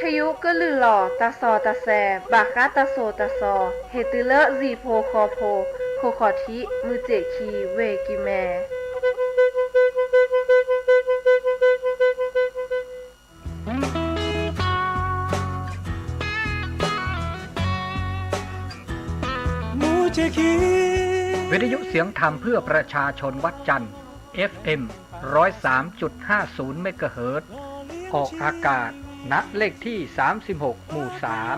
ထယိကလုၢ်လီၤ တၢ်စီၣ်တၢ်ဆဲး ဘၣ်ဃးတၢ်စိၣ်တၢ်စီၤ ဟ့ၣ်တုၤလၢ စံၣ်ဖှိၣ်ဃီၣ်ဖှိၣ် ခိၣ်ဃီၣ်ထံး မုၢ်စ့ၣ်ခံ ဝ့ၢ်ကံၢ်မဲ วิทยุเสียงธรรมเพื่อประชาชนวัดจันทร์ เอฟเอ็ม ร้อยสามจุดห้าศูนย์ เมกะเฮิรตซ์ ออกอากาศ ณ เลขที่ สามสิบหก หมู่ สาม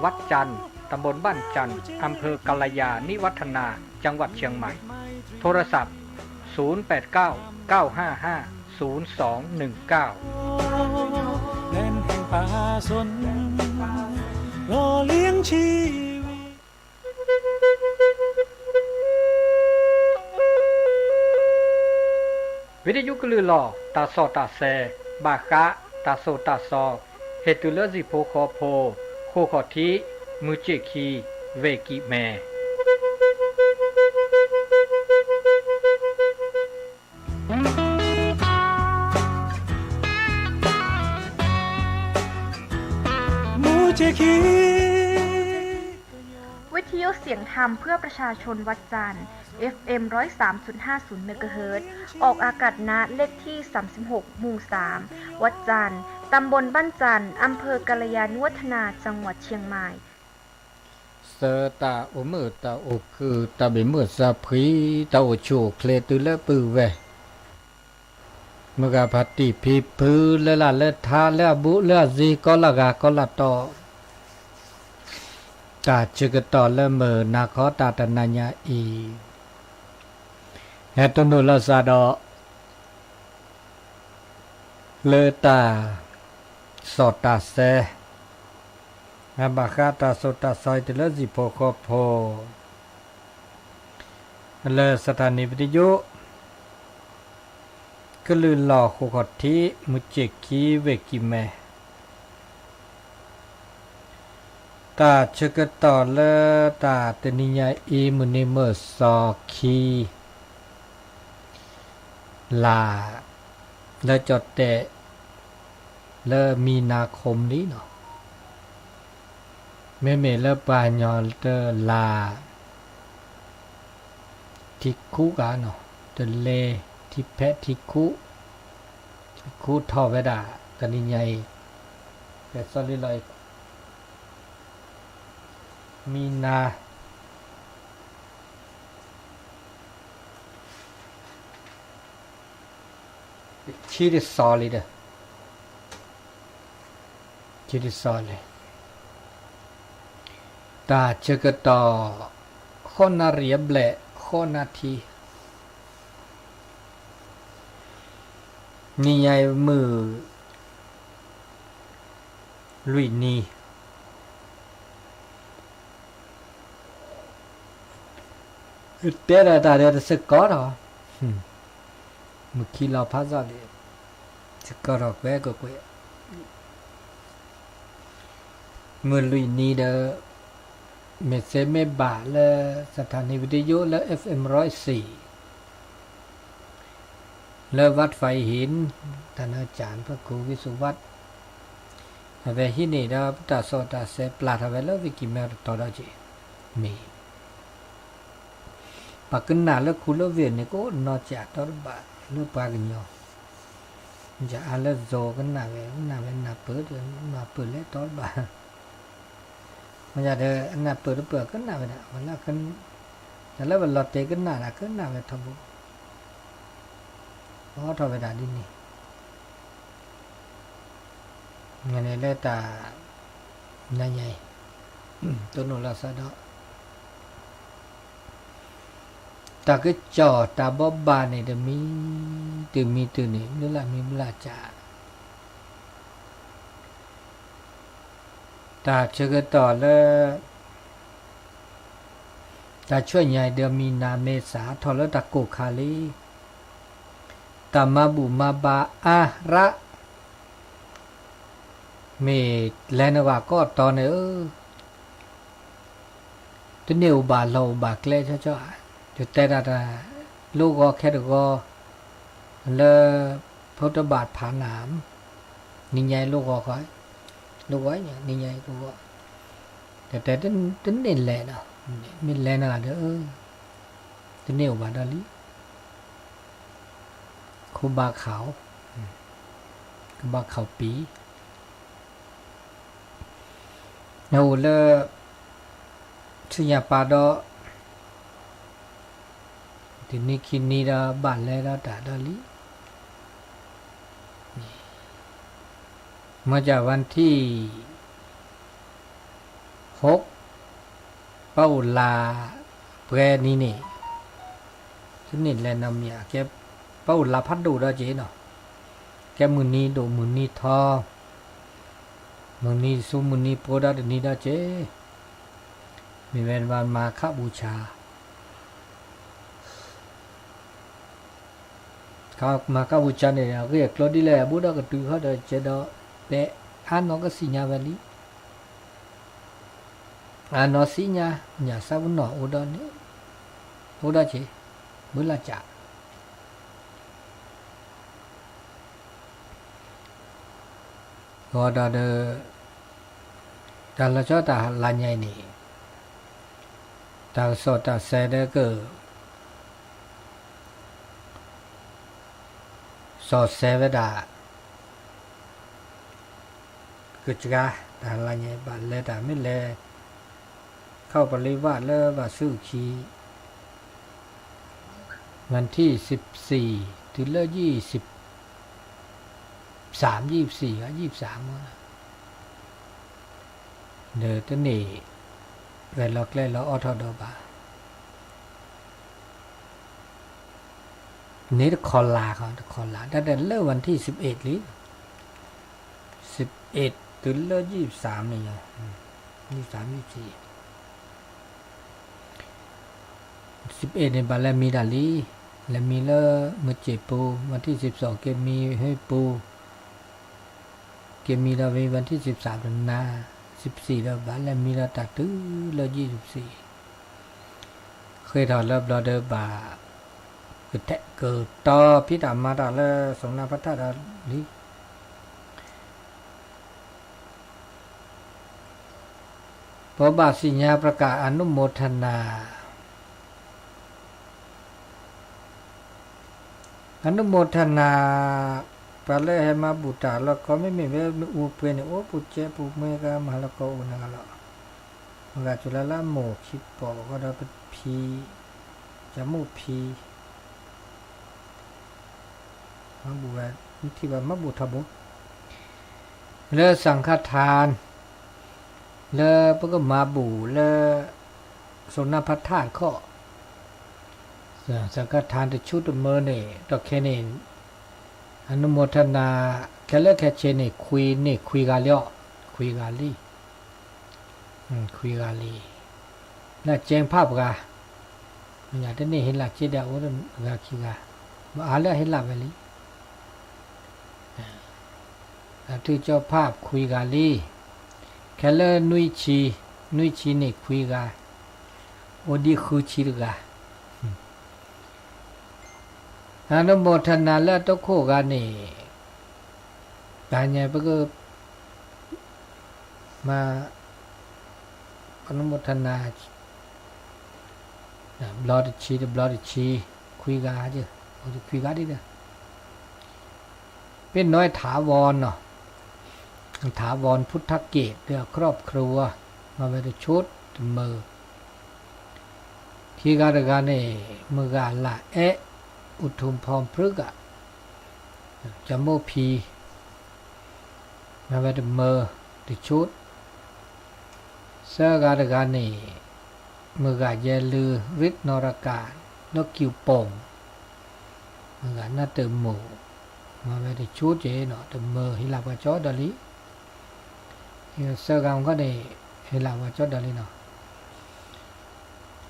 วัดจันทร์ ตำบลบ้านจันทร์ อำเภอกัลยาณิวัฒนา จังหวัดเชียงใหม่ โทรศัพท์ ศูนย์ แปด เก้า เก้า ห้า ห้า ศูนย์ สอง หนึ่ง เก้า แดนแห่งป่าสน หล่อเลี้ยงชีวิต ဝံတယုကလုၢ်လီၤ တၢ်စီၣ်တၢ်ဆဲး ဘၣ်ဃး တၢ်စိၣ်တၢ်စီၤ ဟ့ၣ်တုၤလၢ စံၣ်ဖှိၣ်ဃီၣ်ဖှိၣ် ခိၣ်ဃီၣ်ထံး မုၢ်စ့ၣ်ခံ ဝ့ၢ်ကံၢ်မဲ မုၢ်စ့ၣ်ခံ วิทยุเสียงธรรมเพื่อประชาชนวัดจันทร์ เอฟเอ็ม ร้อยสามจุดห้าศูนย์ เมกะเฮิรตซ์ ออกอากาศณ เลขที่ สามสิบหก หมู่ สาม วัดจันทร์ ตำบลบ้านจันทร์ อำเภอกัลยาณิวัฒนา จังหวัดเชียงใหม่ သၢ တၢ်အိၣ်မုာ်တၢ်အိၣ်ခုၣ် တၢ်ဘၣ်မုာ်သးဖှံ တၢ်အိၣ်ဆူၣ်အိၣ်ချ့တုၤလၢပုၢ်ဝဲၢ် မုၢ်ဂၤဖါတံၢ်ဖံဖု လၢလၢ်လၢထါ လၢအဘူးလၢအစ့ ကီလၢဂၤကီလၢတီၤ တၢ်ဆၢကတီၢ်လၢမုၢ်နၤခီတၢ်တနၤညါအံၤ ဟဲတိၢ်နီၣ်လီၤစးဒီး လၢတၢ်စီၣ်တၢ်ဆဲး ဘၣ်ဃးတၢ်စိၣ်တၢ်စီၤအံၤတုၤလၢစံၣ်ဖှိၣ်ဃီၣ်ဖှိၣ် လၢ สถานีวิทยุ ကလုၢ်လီၢ်ဃိာ်ခီၣ်ထံး မုၢ်စ့ၣ်ခံ ဝ့ၢ်ကံၢ်မဲ တၢ်ဆၢကတီၢ်လၢတၢ်တနံၤညါအံၤ မုၢ်နံၤမုၢ်စီၤခံ လါ လၢကၠီၣ်တဲာ် လၢမံနၤခိၣ်လံနီၤ, မ့မ့ၢ်လၢပှၤကညီတလါ ထံခူကၤနီၤ, တလဲ ထံဖဲထံခူ, ထံခူထီၣ်ဝဲဒၣ် တနံၤညါအံၤ ကဲ စီၤလံလီၤအံၤ မံနၤ ဆံတစီၤလံဒီး ဆံတစီၤလံ, တၢ်ဆၢကတီၢ် ဃိးနၣ်ရံၣ်အဘျဲၣ် ဃိးနၣ်ထံ နံၤညါအံၤမုၢ်လွံၢ်နံၤ တဲဒၣ်တၢ်ဒီးတစ့ၢ်ကီးထီၣ်, မုၢ်ခံလီၤဖးစၢ်လံ, စ့ၢ်ကီးထီၣ်ကွဲကွဲကွဲ, မုၢ်လွံၢ်နံၤဒီး မ့ၢ်စ့မ့ၢ်ဘၣ်လၢ สถานีวิทยุ လၢ เอฟเอ็ม ร้อยสี่ လၢ วัดไฟหิน တၢ်နၢကၠၢ် พระครูวิสุวัฒน์ အဝဲဟံးန့ၢ်ဒီးပတၢ်စီၣ်တၢ်ဆဲးပျၢ်ထီၣ်ဝဲလၢဝ့ၢ်ကံၢ်မဲတတီၤဒီးက့ၤ မ့ၢ် ပှၤကနၣ်လၢခူလၢဝ့ၢ်န့ၣ် ကအိၣ်နီၢ်ကၠၢ်တီတဘၣ်လၢပှၤကညီ, ယအါလၢ Zoom ကနၣ်ဝဲ ကနၣ်ဝဲနၢ်ပၢၢ်ဒီး နၢ်ပၢၢ်လဲၤတီတဘၣ် မ့ၢ်ယၤဒီး အနၢ်ပၢၢ်တပၢၢ်ကနၣ်ဝဲဒၣ် ဝဲလၢ တၢ်လၢပလီၤတဲာ်ကနၣ်ဒၣ် ကနၣ်ဝဲထီဘိ အိးထီၣ်ဝဲဒၣ်ဒ်န့ၣ် န့ၣ်လၢတၢ် နၤညါအံၤ တိၢ်နီၣ်လီၤစးဒီး တၢ်ကစီၣ်တၢ်ဘိးဘၣ်န့ၣ် တမံၤတုၤမံၤတုၤန့ၣ် မုၢ်လၢ်မံၤမုၢ်လၢ်ကၢ် တၢ်ဆၢကတီၢ်လၢ တၢ်ဆူညါအံၤဒီး မံနၤမ့ၢ်စးထီၣ်လၢတၢ်ကိၢ်ခါလံ, တၢ်မၤဘူၣ်မၤဘါအါရၣ် မ့ၢ်လဲၤနဂၤကီၢ်တီၤန့ၣ်ဧၢ, တန့ၢ်အိၣ်ဘၣ်လီၢ်အိၣ်ဘၣ်ကျဲ ကၠီကၠီဧၢ, ယတဲဒၣ်တၢ် လိၣ်ဂီၤခဲတဂီၤ လၢ ဖိတဘၣ်ဖးနၢ် နံၤညါအံၤလိၣ်ဂီၤဃီ တဝီညါ နံၤညါအံၤတဝီ, တတဲတန့ၢ်လဲၤနီၤ, မ့ၢ်လဲၤနၤဒီး တန့ၢ်အိၣ်ဘၣ်ဒီးလံ, ခိၣ်ဘၣ်ခး, ကဘၣ်ခးပံၤ, နအိၣ်လၢ ဆူညါပၢ်ဒီး တနံၤခံနံၤဒီးဘၣ်လဲၤဒီးတၢ်ဒီးလံ, မ့ၢ်ကဝၣ်ထံၣ် ဟိး, ပအိၣ်လၢပှဲၤနံၤန့ၣ်, တန့ၢ်လဲၤနီတမံၤ, ပအိၣ်လၢဖးဒိၣ်ဒီးက့ၤနီၤ, ကဲမုၢ်နံၤဒိၣ်မုၢ်နံၤထီ, မုၢ်နံၤဆူမုၢ်နံၤပှဲၤဒီးတနံၤဒီးက့ၤ, မ့ၢ်ဝဲမၤခးဘူၣ်ဆၣ် မၤခးဘူၣ်ဆၣ်န့ၣ် အဂ့ၢ်အကျိၤဒ်လဲၣ် ဘူးဒီးကတုၤခီဒီးကဲဒီး ပအါနီၢ်ကစံၣ်ညါဝဲလံ, အါနီၢ်စံၣ်ညါ ညၣ်စးပနီၣ်အိၣ်ဒီးန့ၣ်, အိၣ်ဒီးက့ၤ, ဘုလၢ်ကၠး ဂီၤဒီးဒီး တၢ်လီၤဆီတၢ်လၢညါအံၤန့ၣ်, တၢ်ကစီၣ်တၢ်စဲးဒီးက စီၤစဲးဝဲဒၣ် ကစှၤ တၢ်လၢညါဘၣ်လဲၤတၢ်မ့ၢ်လဲၤ ခီပလ့ဘၣ်လၢဘၣ်ဆူၣ်ခံ วันที่สิบสี่ တုၤလၢ ยี่สิบสาม ยี่สิบสี่ ยี่สิบสาม မ့ၢ် ဒီးတန့ၢ် ရဲၣ်လီၤကျဲၤလီၤအီထီၣ်ဒီးဘၣ် န့ၣ်တခီလၢ် တခီလၢ် တၢ်တဲလၢ วันที่สิบเอ็ด လံ สิบเอ็ด တုၤလၢ ยี่สิบสาม န့ၣ် ยี่สิบสาม ยี่สิบสี่ สิบเอ็ด န့ၣ် ဘၣ်လဲၤမံတၢ်လံ, လဲၤမံလၢ မုၢ်စ့ၣ်ပူၤ, วันที่สิบสอง က့ၤမံဟ့ၣ်ပူၤ, က့ၤမံဒီးဝံၤ วันที่สิบสาม တနၤ, สิบสี่ ဒီးဘၣ်လဲၤမံဒီးတၢ်တုၤလၢ ยี่สิบสี่ ဃ့ထီၣ်လၢဘျီဒီးဘၣ် ကတဲာ်ကတီၤဖံးတၢ်မၤတၢ်လၢ สมณพระธาตุ ဒီးလံ ပဘၣ်စံၣ်ညါ ประกาศอนุโมทนา อนุโมทนา ပှၤလၢဟဲမၤဘူၣ်တၢ်လီၢ်ကီ မ့မ့ၢ်ဝဲမ့ၣ်အူပှဲၤန့ၣ် အိၣ်ပူၤကဲပူၤမွဲဂၤ မၤလီၢ်ကီအိၣ်နဂၤလီၤ. မ့ၢ်ဂၤစူၤလၢလၢမိၢ်ခံပီၢ်ဃီဒီးပဖံ ကမိၣ်ဖံ မၤဘူၣ်ဝဲ မ့ၢ်ထံၣ်ဘၣ်မၤဘူၣ်ထီဘိ လၢสังฆทาน လၢပကမၤဘူၣ်လၢ สมณพระธาตุ ခီၣ် สังฆทาน တဆူတမၢန့ၣ် ဒီးခဲန့ၣ် อนุโมทนา ခဲလၢာ်ခဲဆ့န့ၣ် ခွံန့ၢ်ခွံဂၤလံအီၤ ခွံဂၤလံ ခွံဂၤလံ လၢကဲဖၣ်ပှၤ မ့ၢ်ဂၤတန့ၢ်ဟ့ၣ်လၢ်က့ဒီးအိၣ်ဂၤခံဂၤ ဘၣ်အါလၢဟ့ၣ်လၢ်ဝဲလံ အထုကၠီဖၣ်ခွံဂၤလံ ခဲလၢာ်နွံဆံ နွံဆံန့ၣ်ခွံဂၤ အိၣ်ဒံးဃုဆံတဂၤ อนุโมทนา လၢအတခိၣ်ဂၤန့ၣ် တၢ်ညါပက မၤ อนุโมทนา ဘျီတဆံတဘျီတဆံ ခွံဂၤ အိၣ်ခွံဂၤဒ်ဒီး ပ့ၤနီၣ်ထးဝီနီၤ ထးဝီ พุทธเกต ဒီး ครอบครัว မၤဝဲတဆိတမၢ ခံဂၤတဂၤန့ၣ် မုၢ်ဂၤလၢအဲး อุทุมพรพฤกษ์ ကမိၣ်ဖံ မၤဝဲတမၢ တဆိ သၢဂၤတဂၤန့ၣ် မုၢ်ဂၤယဲၢ်လုၢ် ရ့ၣ်နီၣ်ရကၣ် လၢကၠူၤပိၣ် မုၢ်ဂၤနၢ်တၢၢ်မိၢ် မၤဝဲတဆိက့နီၤ တမၢဟ့ၣ်လၢပှၤကၠီဒီးလံ သၢဂၤမ့ၢ်ခီန့ၣ် ဟ့ၣ်လၢပှၤကၠီဒီးလံနီၤ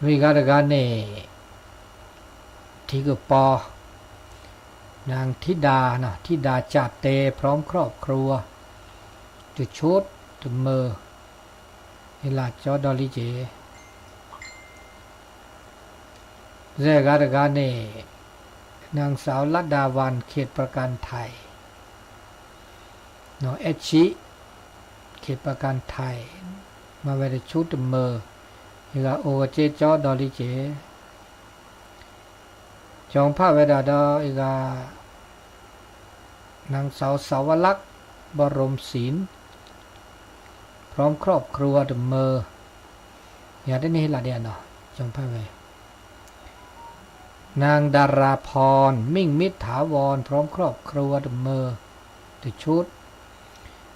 လွံၢ်ဂၤတဂၤန့ၣ် ထံကပီၤ นางธิดา ธิดา จ่าเต พร้อมครอบครัว တဆိတမၢ ဟ့ၣ်လၢကၠီဒီးလံက့ ယဲၢ်ဂၤတဂၤန့ၣ် นางสาวลัดดาวัน เขตประกันไทย အဲၣ်ဆံး ခ့ပကၣ်ထၢၣ် မၤဝဲတဆူၣ်တမၢၤ, အဂၤအိၣ်ဝဲက့ၤကၠီဒီလံက့ၤ, ကၠီဖးဝဲဒၣ်ဒီးအဂၤ นางสาว สาวลักษณ์ บรมศิลป์ พร้อมครอบครัว တမၢၤ, ယၤတန့ၢ်ဟ့ၣ်လီၤဒ်နီၤ, ကၠီဖးဝဲ นางดาราพร มิ่งมิตรถาวร พร้อมครอบครัว တမၢၤ တဆူၣ်,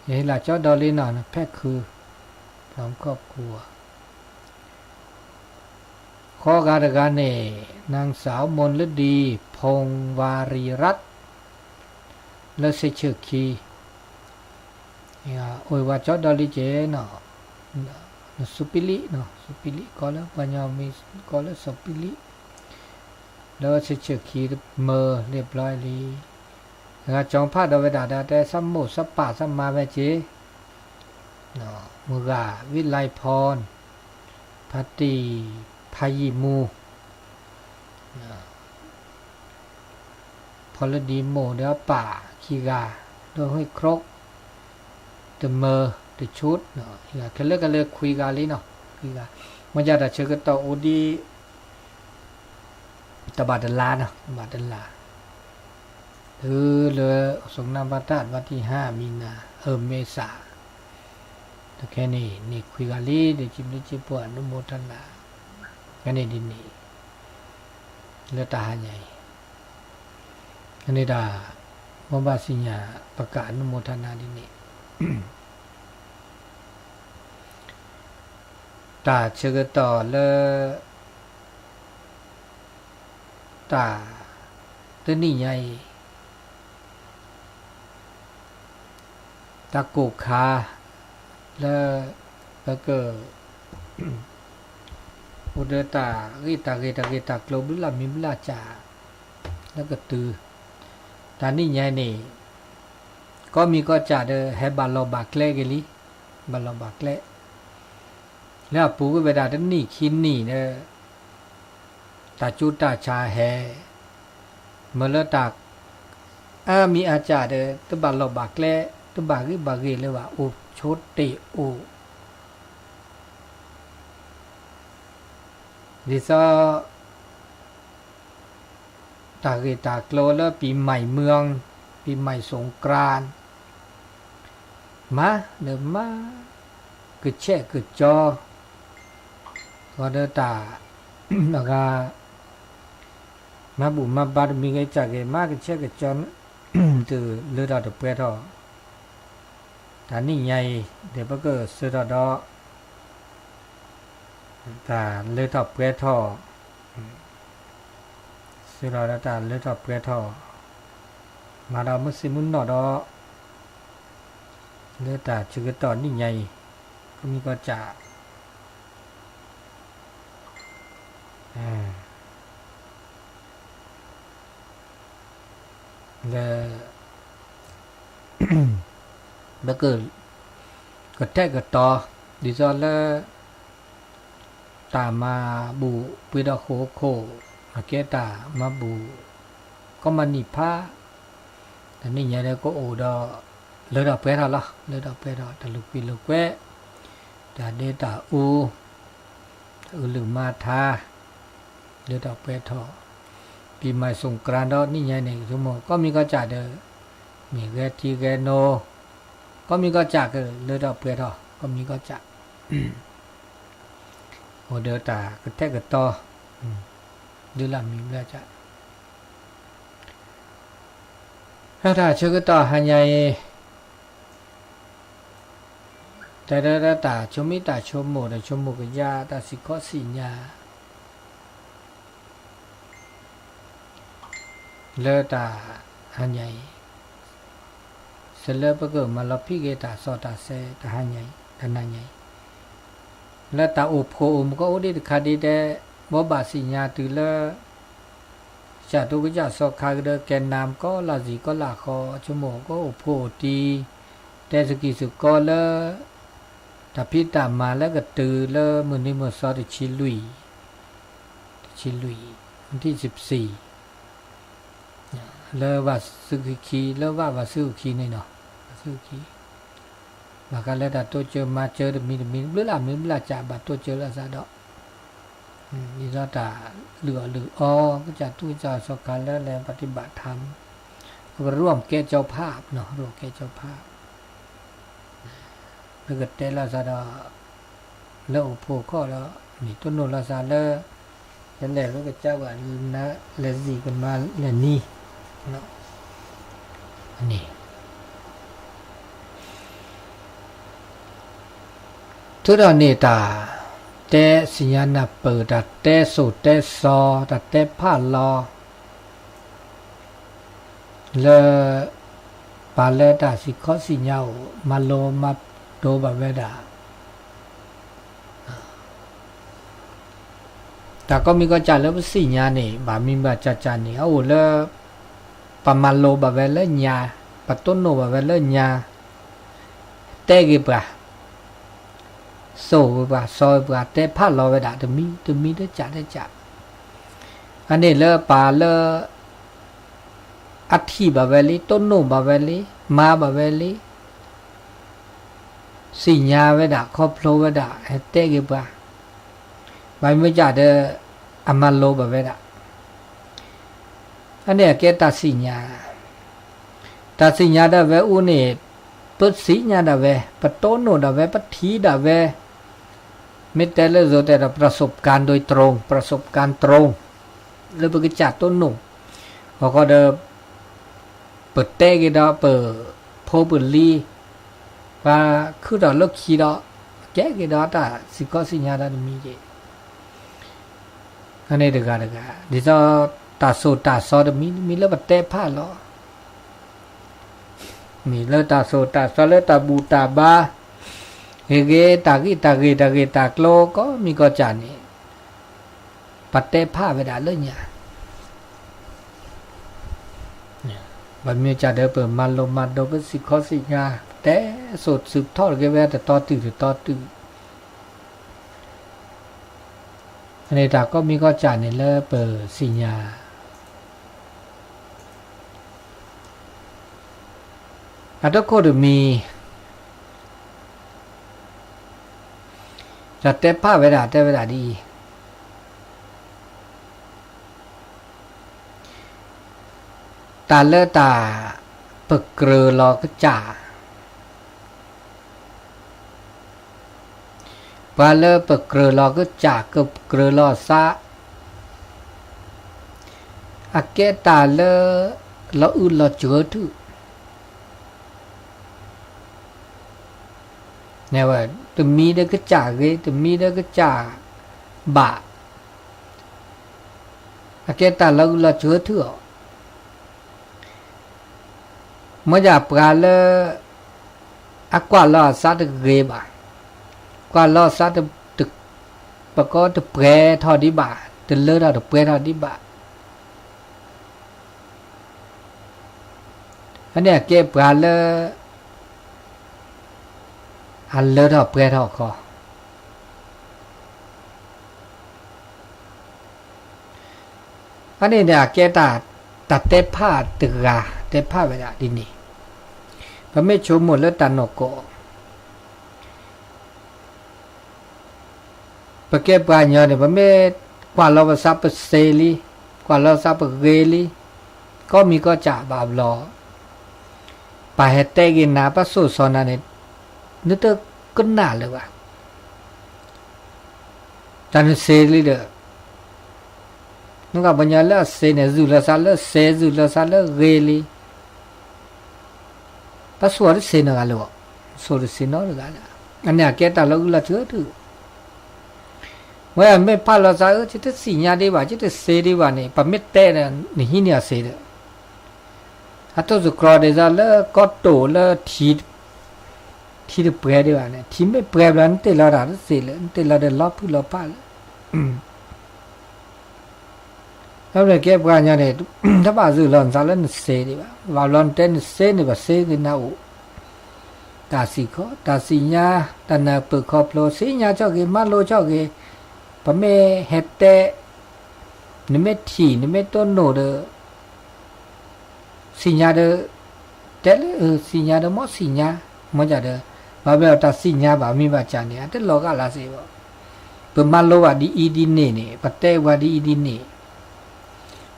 ယဟ့ၣ်လီၤကၠီဒီလံနီၤ ဖဲခု พร้อมครอบครัว ဃီဂၤတဂၤန့ၣ် นางสาว มนฤดี พงศ์วารีรัตน์ လၢစ့ဆၢၣ်ခံ, အိၣ်ဝဲကၠီဒီလံက့ၤနီၤ, စူပံလံ, စူပံလံ ကီလၢ ပှၤကညီမ့ၢ်ကီလၢစီၤပံလံ, လၢစ့ဆၢၣ်ခံတမၢၤလံဘျီလံ, အဂၤကၠီဖးဒီးဝဲဒၣ်ဒီးတဲ ဆၢမိၣ်ဆၢပာ်ဆၢမၤဝဲက့ၤ မုၢ်ဂၤ วิไลพร ဖါတံၢ် ဖါယံာ်မူ ဖီလၢဒံမိၢ်ဒီးပၢ်ခံဂၤ, ဒီးဟ့ၣ်ခရိၣ် တမၢၤတဆူၣ်, ခဲလၢာ်ခဲလၢာ်ခွံဂၤလံနီၤ, ခွံဂၤ, မ့ၢ်ယၤတၢ်ဆၢကတီၢ်အိၣ်ဒံး တဘၣ်တလါနီၤ, တဘၣ်တလါ, တုၤလၢ สงกรานต์ วันที่ห้า มีนา เออ เมษา တခဲန့ၣ် န့ၢ်ခွံဂၤလံ ဒီးစံးဘျုးစံးဖှိၣ် အနုโมทนา ခဲန့ၣ်ဒ်န့ၣ် လၢတၢ်ဟါညါအံၤ, ခဲန့ၣ်ဒၣ် ဘိးဘၣ်စံၣ်ညါ ပက อนุโมทนา ဒ်န့ၣ် တၢ်ဆၢကတီၢ်လၢ တၢ် တနံၣ်ညါအံၤ တၢ်ကိၢ်ခါ လၢ ပက အိၣ်ဒီးတၢ်ဂ့ၢ်တၢ်ဂ့ၢ်တၢ်ဂ့ၢ်တၢ်ကျိၤဘျုးလၢ်မံၤဘျုးလၢ်စၢ် လၢကတုၤ တၢ်နံၣ်ညါအံၤန့ၣ် ကီၢ်မံၤကီၢ်စၢ်ဒီး ဟဲဘၣ်လီၢ်ဘၣ်ကျဲက့ၤလံ, ဘၣ်လီၢ်ဘၣ်ကျဲ လၢအပူၤကွံာ်ဝဲဒၣ်တနံၣ်ခံနံၣ်ဒီး တၢ်ကၠူတၢ်ဆါဟဲ, မ့ၢ်လၢတၢ် အါမံၤအါစၢ်ဒီး တဘၣ်လီၢ်ဘၣ်ကျဲ, တဘၣ်ဂ့ၢ်ဘၣ်ဂ့ၢ်လၢၤဘၣ်, အိၣ်ဆိတ့ၢ်အိၣ် ဒ်သိး တၢ်ဂ့ၢ်တၢ်ကျိၤလၢ ปีใหม่เมือง, ปีใหม่สงกรานต์ မၤဒီးမၤ ကဆဲးကကၠီ ဃီဒီးတၢ် အဂၤ မၤဘူၣ်မၤဘါတမံၤဂ့ၤစၢ်ဂ့ၤ မၤကဆဲးကကၠီ တုၤလၢထီၣ်တပှဲၤထီၣ် တၢ်နံၣ်ညါအံၤ ဒီးပကဆၢထီၣ်ဒီး တၢ်လၢထီၣ်ပှဲၤထီၣ်, ဆၢထီၣ်ဒီးတၢ်လၢထီၣ်ပှဲၤထီၣ်, မၤဒီးမုၢ်ဆ့ၣ်မုၢ်နီၢ်ဒီး လၢတၢ်ဆၢကတီၢ်နံၣ်ညါအံၤ ကီၢ်မံၤကီၢ်စၢ် လၢ ပက ကတဲာ်ကတီၤ ဒ်သိးလၢ တၢ်မၤဘူၣ်ပှ့ၤဒီးဃိာ်ခိၣ် အကဲတၢ်မၤဘူၣ် ကီမနံၣ်ဖး တနံၣ်ညါဒီးကအိၣ်ဒီး လၢထီၣ်ပှဲၤထီၣ်လီၤ. လၢထီၣ်ပှဲၤထီၣ် တၢ်လိာ်ကွံလိာ်ကွဲ တၢ်ဒဲတၢ်အူ တၢ်အုးလုၢ်မၤထါ လၢထီၣ်ပှဲၤထီၣ်, ပံၤမၤစူၣ်ကြၢၢ်ဒီးနံၣ်ညါန့ၣ် ဆိကမိၣ် ကီၢ်မံၤကီၢ်စၢ်ဒီး မ့ၢ်ဂဲၤထံဂဲၤနိ ကီၢ်မံၤကီၢ်စၢ်ကလၢထီၣ်ပှဲၤထီၣ် ကီၢ်မံၤကီၢ်စၢ် အိၣ်ဒီးတၢ်ကတဲာ်ကတီၤ ဒုးလၢ်မံၤဘျၢ်ကၢ် တၢ်ဆၢကတီၢ်ဟါညါအံၤ တဲဒၣ်တၢ်ဆိမိၣ်တၢ်ဆိကမိၣ်ဒီးဆိကမိၣ်ကယၢ် တၢ်စံၣ်ခီစံၣ်ညါ လၢတၢ်ဟါညါအံၤ စ့လၢပကမၤလီၤဖံးက့ၤတၢ်စီတၢ်ဆှံ တၢ်ဟါညါအံၤ တနၤညါအံၤ လၢတၢ်အိၣ်ဖှိၣ်အိၣ်မူကီၢ်အိၣ်ဒံးတခါဒ်တဲ ဘိးဘၣ်စံၣ်ညါတုၤလၢ ကစၢ်ဒိၣ်ကစၢ်စီၤခါကဒီး ကဲနၢ်ကီၢ်လၢ်စံၣ်ကီၢ်လၢ်ဃီ ဆိကမိၣ်ကီၢ်အိၣ်ဖှိၣ်အိၣ်တံၢ် တဲစကံၢ်စကီလၢ တၢ်ဖံးတၢ်မၤလၢကတုၤလၢမုၢ်နံၤမုၢ်သီတဆံလွံၢ် တဆံလွံၢ် วันที่สิบสี่ လၢဘၣ်စုခံ လၢဘၣ်ဘၣ်စုခံန့ၣ်နီၤ ဘၣ်စုခံ ဘၣ်ဃးလၢတၢ်တိစၢၤမၤစၢၤတမံၤတမံၤ ဘျုးလၢ်မ့ၢ်ဘျုးလၢ်ကး ဘၣ်တိစၢၤလိာ်သးဒီး ဒ်သိးတၢ်လုၢ်အီၣ်လုၢ်အီ ကစၢ်ထူကစၢ်စီၤခါလၢလဲၤ ပฏิบัติธรรม ကပရူၢ်ကဲကၠီဖး ပရူၢ်ကဲကၠီဖး လၢကတဲလိာ်သးဒီး လၢအိၣ်ဖှိၣ်ခီၣ်ဒီး မ့ၢ်တိၢ်နီၣ်လိာ်သးလၢ လဲၤလၢကစၢ်ဝဲ လဲၤစံၣ်ကမၤလဲၤနံၤ န့ၣ် ထုးထီၣ်န့ၢ်တၢ်တဲသ့ၣ်ညါနၢ်ပၢၢ် တၢ်တဲစိာ်တဲစီၤ တၢ်တဲဖးလီၤ လၢ ပှၤလၢတၢ်စံၣ်ခီသ့ၣ်ညါအိၣ် မၤလိမၤဒိးဘၣ်ဝဲဒၣ် တၢ်ကိးမံၤကိးကၢ်လၢပသ့ၣ်ညါန့ၣ် ဘၣ်မံၤဘၣ်ကၢ်ကၢ်န့ၣ် အအိၣ်လၢ ပမၤလိဘၣ်ဝဲလၢညါ, ပတိၢ်နီၣ်ဘၣ်ဝဲလၢညါ, တဲက့ၤပှၤ, စိာ်ဝဲပှၤ, စီၤဝဲပှၤ, တဲဖးလီၤဝဲဒၣ် တမံၤတမံၤတကၢ်တကၢ်, အန့ၣ်လၢပှၤလၢ အထံၣ်ဘၣ်ဝဲလံ, တိၢ်နီၣ်ဘၣ်ဝဲလံ, မၤဘၣ်ဝဲလံ, သ့ၣ်ညါဝဲဒၣ်, ခီဖျိဝဲဒၣ်, ဟဲတဲက့ၤပှၤ, ဘၣ်မ့ၢ်ကၢ်ဒီး အမၤလိဘၣ်ဝဲဒၣ်, အန့ၣ်အကဲတၢ်သ့ၣ်ညါ, တၢ်သ့ၣ်ညါဒၣ်ဝဲအိၣ်န့ၣ်, ပသ့ၣ်ညါဒၣ်ဝဲ, ပတိၢ်နီၣ်ဒၣ်ဝဲ, ပထံၣ်ဒၣ်ဝဲ, မ့ၢ်တဲလၢယိၤတဲဒီး ပြၤစိးပကၢၣ်ဒိၣ်တြိၣ်, ပြၤစိးပကၢၣ်တြိၣ်, လၢပကစၢ်တိၢ်နီၣ်, အဃိဒီး ပတဲက့ၤဒီးပဖိပလံၤ, ပှၤခုၣ်ထီၣ်လိာ်ခံဒီး, ကဲက့ၤဒီးတၢ်စံၣ်ခီသ့ၣ်ညါဒီးတမံၤက့ၤ, အန့ၣ်တဂၤတဂၤ, ဒ်သိးတၢ်စိာ်တၢ်စီၤတမံၤတမံၤလၢပတဲဖးလီၤ, မ့ၢ်လၢတၢ်စိာ်တၢ်စီၤလၢတၢ်ဘူၣ်တၢ်ဘါ, ဂ့ၤဂ့ၤတၢ်ဂ့ၢ်တၢ်ဂ့ၢ်တၢ်ဂ့ၢ်တၢ်ကျိၤကိးမံၤကိးကၢ်န့ၣ်, ပတဲဖးဝဲဒၣ်လၢညါ ဘၣ်မ့ၢ်ကၢ်ဒီးပမၤလိမၤဒိးပစံၣ်ခီသ့ၣ်ညါ, တဲစိာ်ထုးထီၣ်က့ၤဝဲတတီတုၤတတီတုၤ, အန့ၣ်တၢ်ကိးမံၤကိးကၢ်န့ၣ်လၢပသ့ၣ်ညါ အတခိၣ်တမံၤ, တၢ်တဲဖးဝဲဒၣ်တဲဝဲဒၣ်ဒ်အံၤ, တၢ်လၢတၢ်ပကြၢးလီၤကစၢ်, ပှၤလၢပကြၢးလီၤကစၢ် ကကြၢးလီၤသး, အကဲတၢ်လၢ လီၤအုၣ်လီၤစှၤထူၣ်, တမံၤဒီးကစၢ်ဂ့ၤ တမံၤဒီးကစၢ်ဘၣ်, အကဲတၢ်လီၤအုၣ်လီၤစှၤထူၣ်အီၤ, မ့ၢ်ဒၣ်ပှၤလၢ အကွၢ်လီၤအသးတဂ့ၤဘၣ်, ကွၢ်လီၤအသး ပကိးတပှဲၤထီၣ်ဒံးဘၣ်, တလၢထီၣ်တပှဲၤထီၣ်ဒံးဘၣ်, အန့ၣ်အကဲပှၤလၢ အလၢထီၣ်ပှဲၤထီၣ်ခီ, အန့ၣ်န့ၣ် အကဲတၢ် တၢ်တဲဖးတဂၤ တဲဖးဝဲဒၣ်ဒ်န့ၣ်, ပမ့ၢ်ဆိကမိၣ်လၢတၢ်နီၢ်ကီၢ် ပကဲပှၤကညီန့ၣ် ပမ့ၢ်ကွၢ်လီၤပသးပစ့လံ, ကွၢ်လီၤသးပဂ့ၤလံ, ကိးမံၤကိးကၢ်ဘၣ်ဘျီ, ပှၤဟဲတဲက့ၤနၤ ပှၤစိာ်စီၤနၤန့ၣ်, နတကနၣ်လၢၤဘၣ်, တၢ်နစ့လံဒီး, နကပှၤကညီလၢအစ့န့ၣ် စူၢ်လီၤသးလၢစ့ စူၢ်လီၤသးလၢဂ့ၤလံ ပှၤစိာ်တစ့နီတဂၤလၢၤဘၣ်, စိာ်တစ့နီတဂၤလၢၤ, အန့ၣ်အကဲတၢ်လီၤအုၣ်လီၤစှၤထူၣ်, ဝဲမ့ၢ်ဖးလီၤသးဧၢ ယတသ့ၣ်ညါဒံးဘၣ် ယတစ့ဒံးဘၣ်န့ၣ် ပမ့ၢ်တဲဒီး နဟံးန့ၢ်အစ့ဒီး, အတိၢ်သတြီၤဒ်သိးလၢကီၢ်တိာ်လၢ ထံတပှဲၤဒံးဘၣ်န့ၣ် ထံမ့ၢ်ပှဲၤဘျီ နတ့ၢ်လီၤတၢ်တစ့လၢ နတ့ၢ်လီၤဒီးလီၤဖုၣ်လီၤဖးလၢ အဝဲကဲပှၤကညီန့ၣ် တဘၣ်စူၢ်လီၤနသးလၢနစ့ဒံးဘၣ်, ဘၣ်ဘျီနတဲနစ့န့ၣ် ပစ့က့ၤနၤအိၣ်, တၢ်စံၣ်ခီ တၢ်သ့ၣ်ညါ တၢ်နၢ်ပၢၢ်ခီဖျိ သ့ၣ်ညါထီၣ်က့ၤ မၤလိထီၣ်က့ၤ, ပမ့ၢ်ဟဲတဲ, နမ့ၢ်ထံၣ် နမ့ၢ်တိၢ်နီၣ်ဒီး သ့ၣ်ညါဒီး, တဲလၢသ့ၣ်ညါဒီး မ်သ့ၣ်ညါ, မ်ကဒီး, ဘၣ်မနုၤအတၢ်သ့ၣ်ညါဘၣ်မ့ၢ်ဘၣ်စးန့ၣ် အတလီၤဂာ်လၢၤစ့ၢ်ဘၣ်. ပမၤလိဘၣ်ဒ်အံၤဒ်န့ၣ်န့ၣ် ပတဲဝဲဒ်အံၤဒ်န့ၣ်,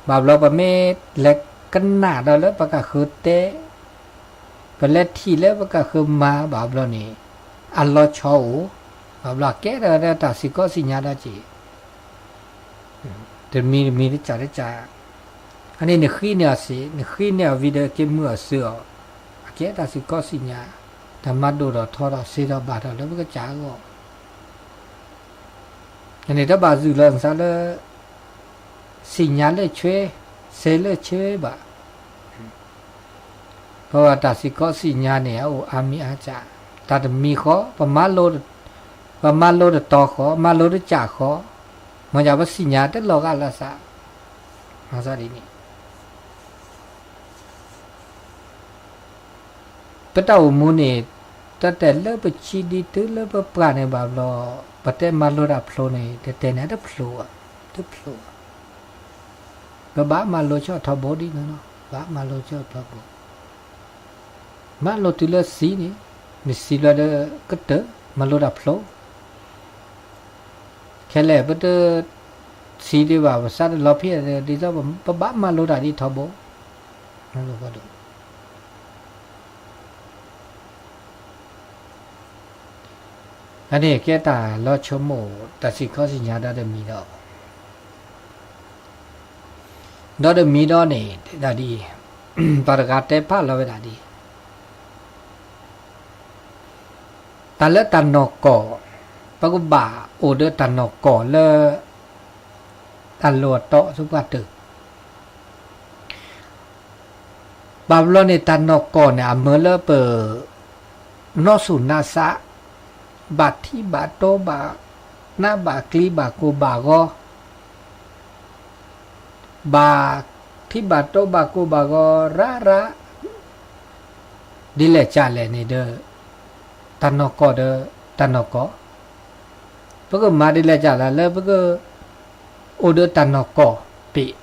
ဘၣ်ဘျီပမ့ၢ်လဲၤကနၣ်ဒီးလၢပကဃုတဲ, ပလဲၤထံၣ်လၢပကဃုမၤဘၣ်ဘျီန့ၣ် အလီၤဆီအိၣ်, ဘၣ်ဘျီကဲထီၣ်တၢ်စ့ၢ်ကီးသ့ၣ်ညါဒီးက့ၤ တမံၤတမံၤတကးတကး, အန့ၣ်နဃ့န့ၢ်အီၤစ့ၢ်, နဃ့န့ၢ်အီၤ video က့ၤမုာ်အီၤစၢၤအီၤ, အကဲတၢ်စ့ၢ်ကီးသ့ၣ်ညါ, တၢ်မၤဒိၣ်ထီၣ်ထီထီၣ်စ့ထီၣ်ဘၣ်ထီၣ်လၢပကစၢ်အဂီၢ်, အန့ၣ်တဘၣ်စူးလီၤနသးလၢ သ့ၣ်ညါလၢဆှၢ, စဲလၢဆှၢဘၣ် ပဝဲတၢ်စ့ၢ်ကီးသ့ၣ်ညါန့ၣ် အအိၣ်အါမံၤအါစှၤ, တၢ်တမံၤဃီ, ပမၤလိတတီၤဃီ, မၤလိတစးဃီ, မ့ၢ်ယၤပသ့ၣ်ညါတလီၤဂာ်လၢၤစ့ၢ်, ဒ်န့ၣ် ပတၢ်အိၣ်မူန့ၣ် တၢ်တဲလၢပဆံးဒ်တုၤလၢပပှၢ်န့ၣ်ဘၣ်ဘျီ, ပတဲမၤလိတၢ်ဖျိန့ၣ် တဲတဲန့ၣ် တဖျိဘၣ်, တဖျိဘၣ်. ပဘၣ်မၤလိဆီၣ်ထီဘိဒ်န့ၣ်လီၤ, ဘၣ်မၤလိဆီၣ်ထီဘိ, မၤလိတုၤလၢသံန့ၣ်, မ့ၢ်သံလၢကတၢၢ် မၤလိတၢ်ဖျိ ခဲလၢာ်ပတသံဒံးဘၣ် ပသးတလီၤဖဲဒ်သိး ပဘၣ်မၤလိတၢ်ဒ်ထီဘိ, မၤလိဖးဒိၣ် အန့ၣ်ကဲတၢ်လီၤဆိကမိၣ် တၢ်စ့ၢ်ကီးသ့ၣ်ညါဒီးတမံၤဒီး, ဒီးတမံၤဒီးန့ၣ် တဲဒၣ်ဒ်အံၤ, ပှၤတဂၤတဲဖးလီၤဝဲဒၣ်ဒ်အံၤ တၢ်လၢတၢ်နီၢ်ကီၢ်, ပကဘၣ်အိၣ်ဒီးတၢ်နီၢ်ကီၢ်လၢ တၢ်လိၣ်အတီအသပှၢ်တၢၢ်, ဘၣ်ဘျီန့ၣ် တၢ်နီၢ်ကီၢ်န့ၣ် အမၢလၢပ နီၢ်ဆူၣ်နါစး, ဘၣ်ထံဘၣ်တီဘၣ်နါဘၣ်ကျံဘၣ်ကိၢ်ဘၣ်ဂီၤ, ဘၣ်ထံဘၣ်တီဘၣ်ကိၢ်ဘၣ်ဂီၤရၣ်ရၣ်, ဒ်လဲၣ်ကလဲၣ်န့ၣ်ဒီး တၢ်နီၢ်ကီၢ်ဒီးတၢ်နီၢ်ကီၢ်, ပကမၤဒ်လဲၣ်ကလဲၣ်လၢပက အိၣ်ဒီးတၢ်နီၢ်ကီၢ်ပ့ၢ်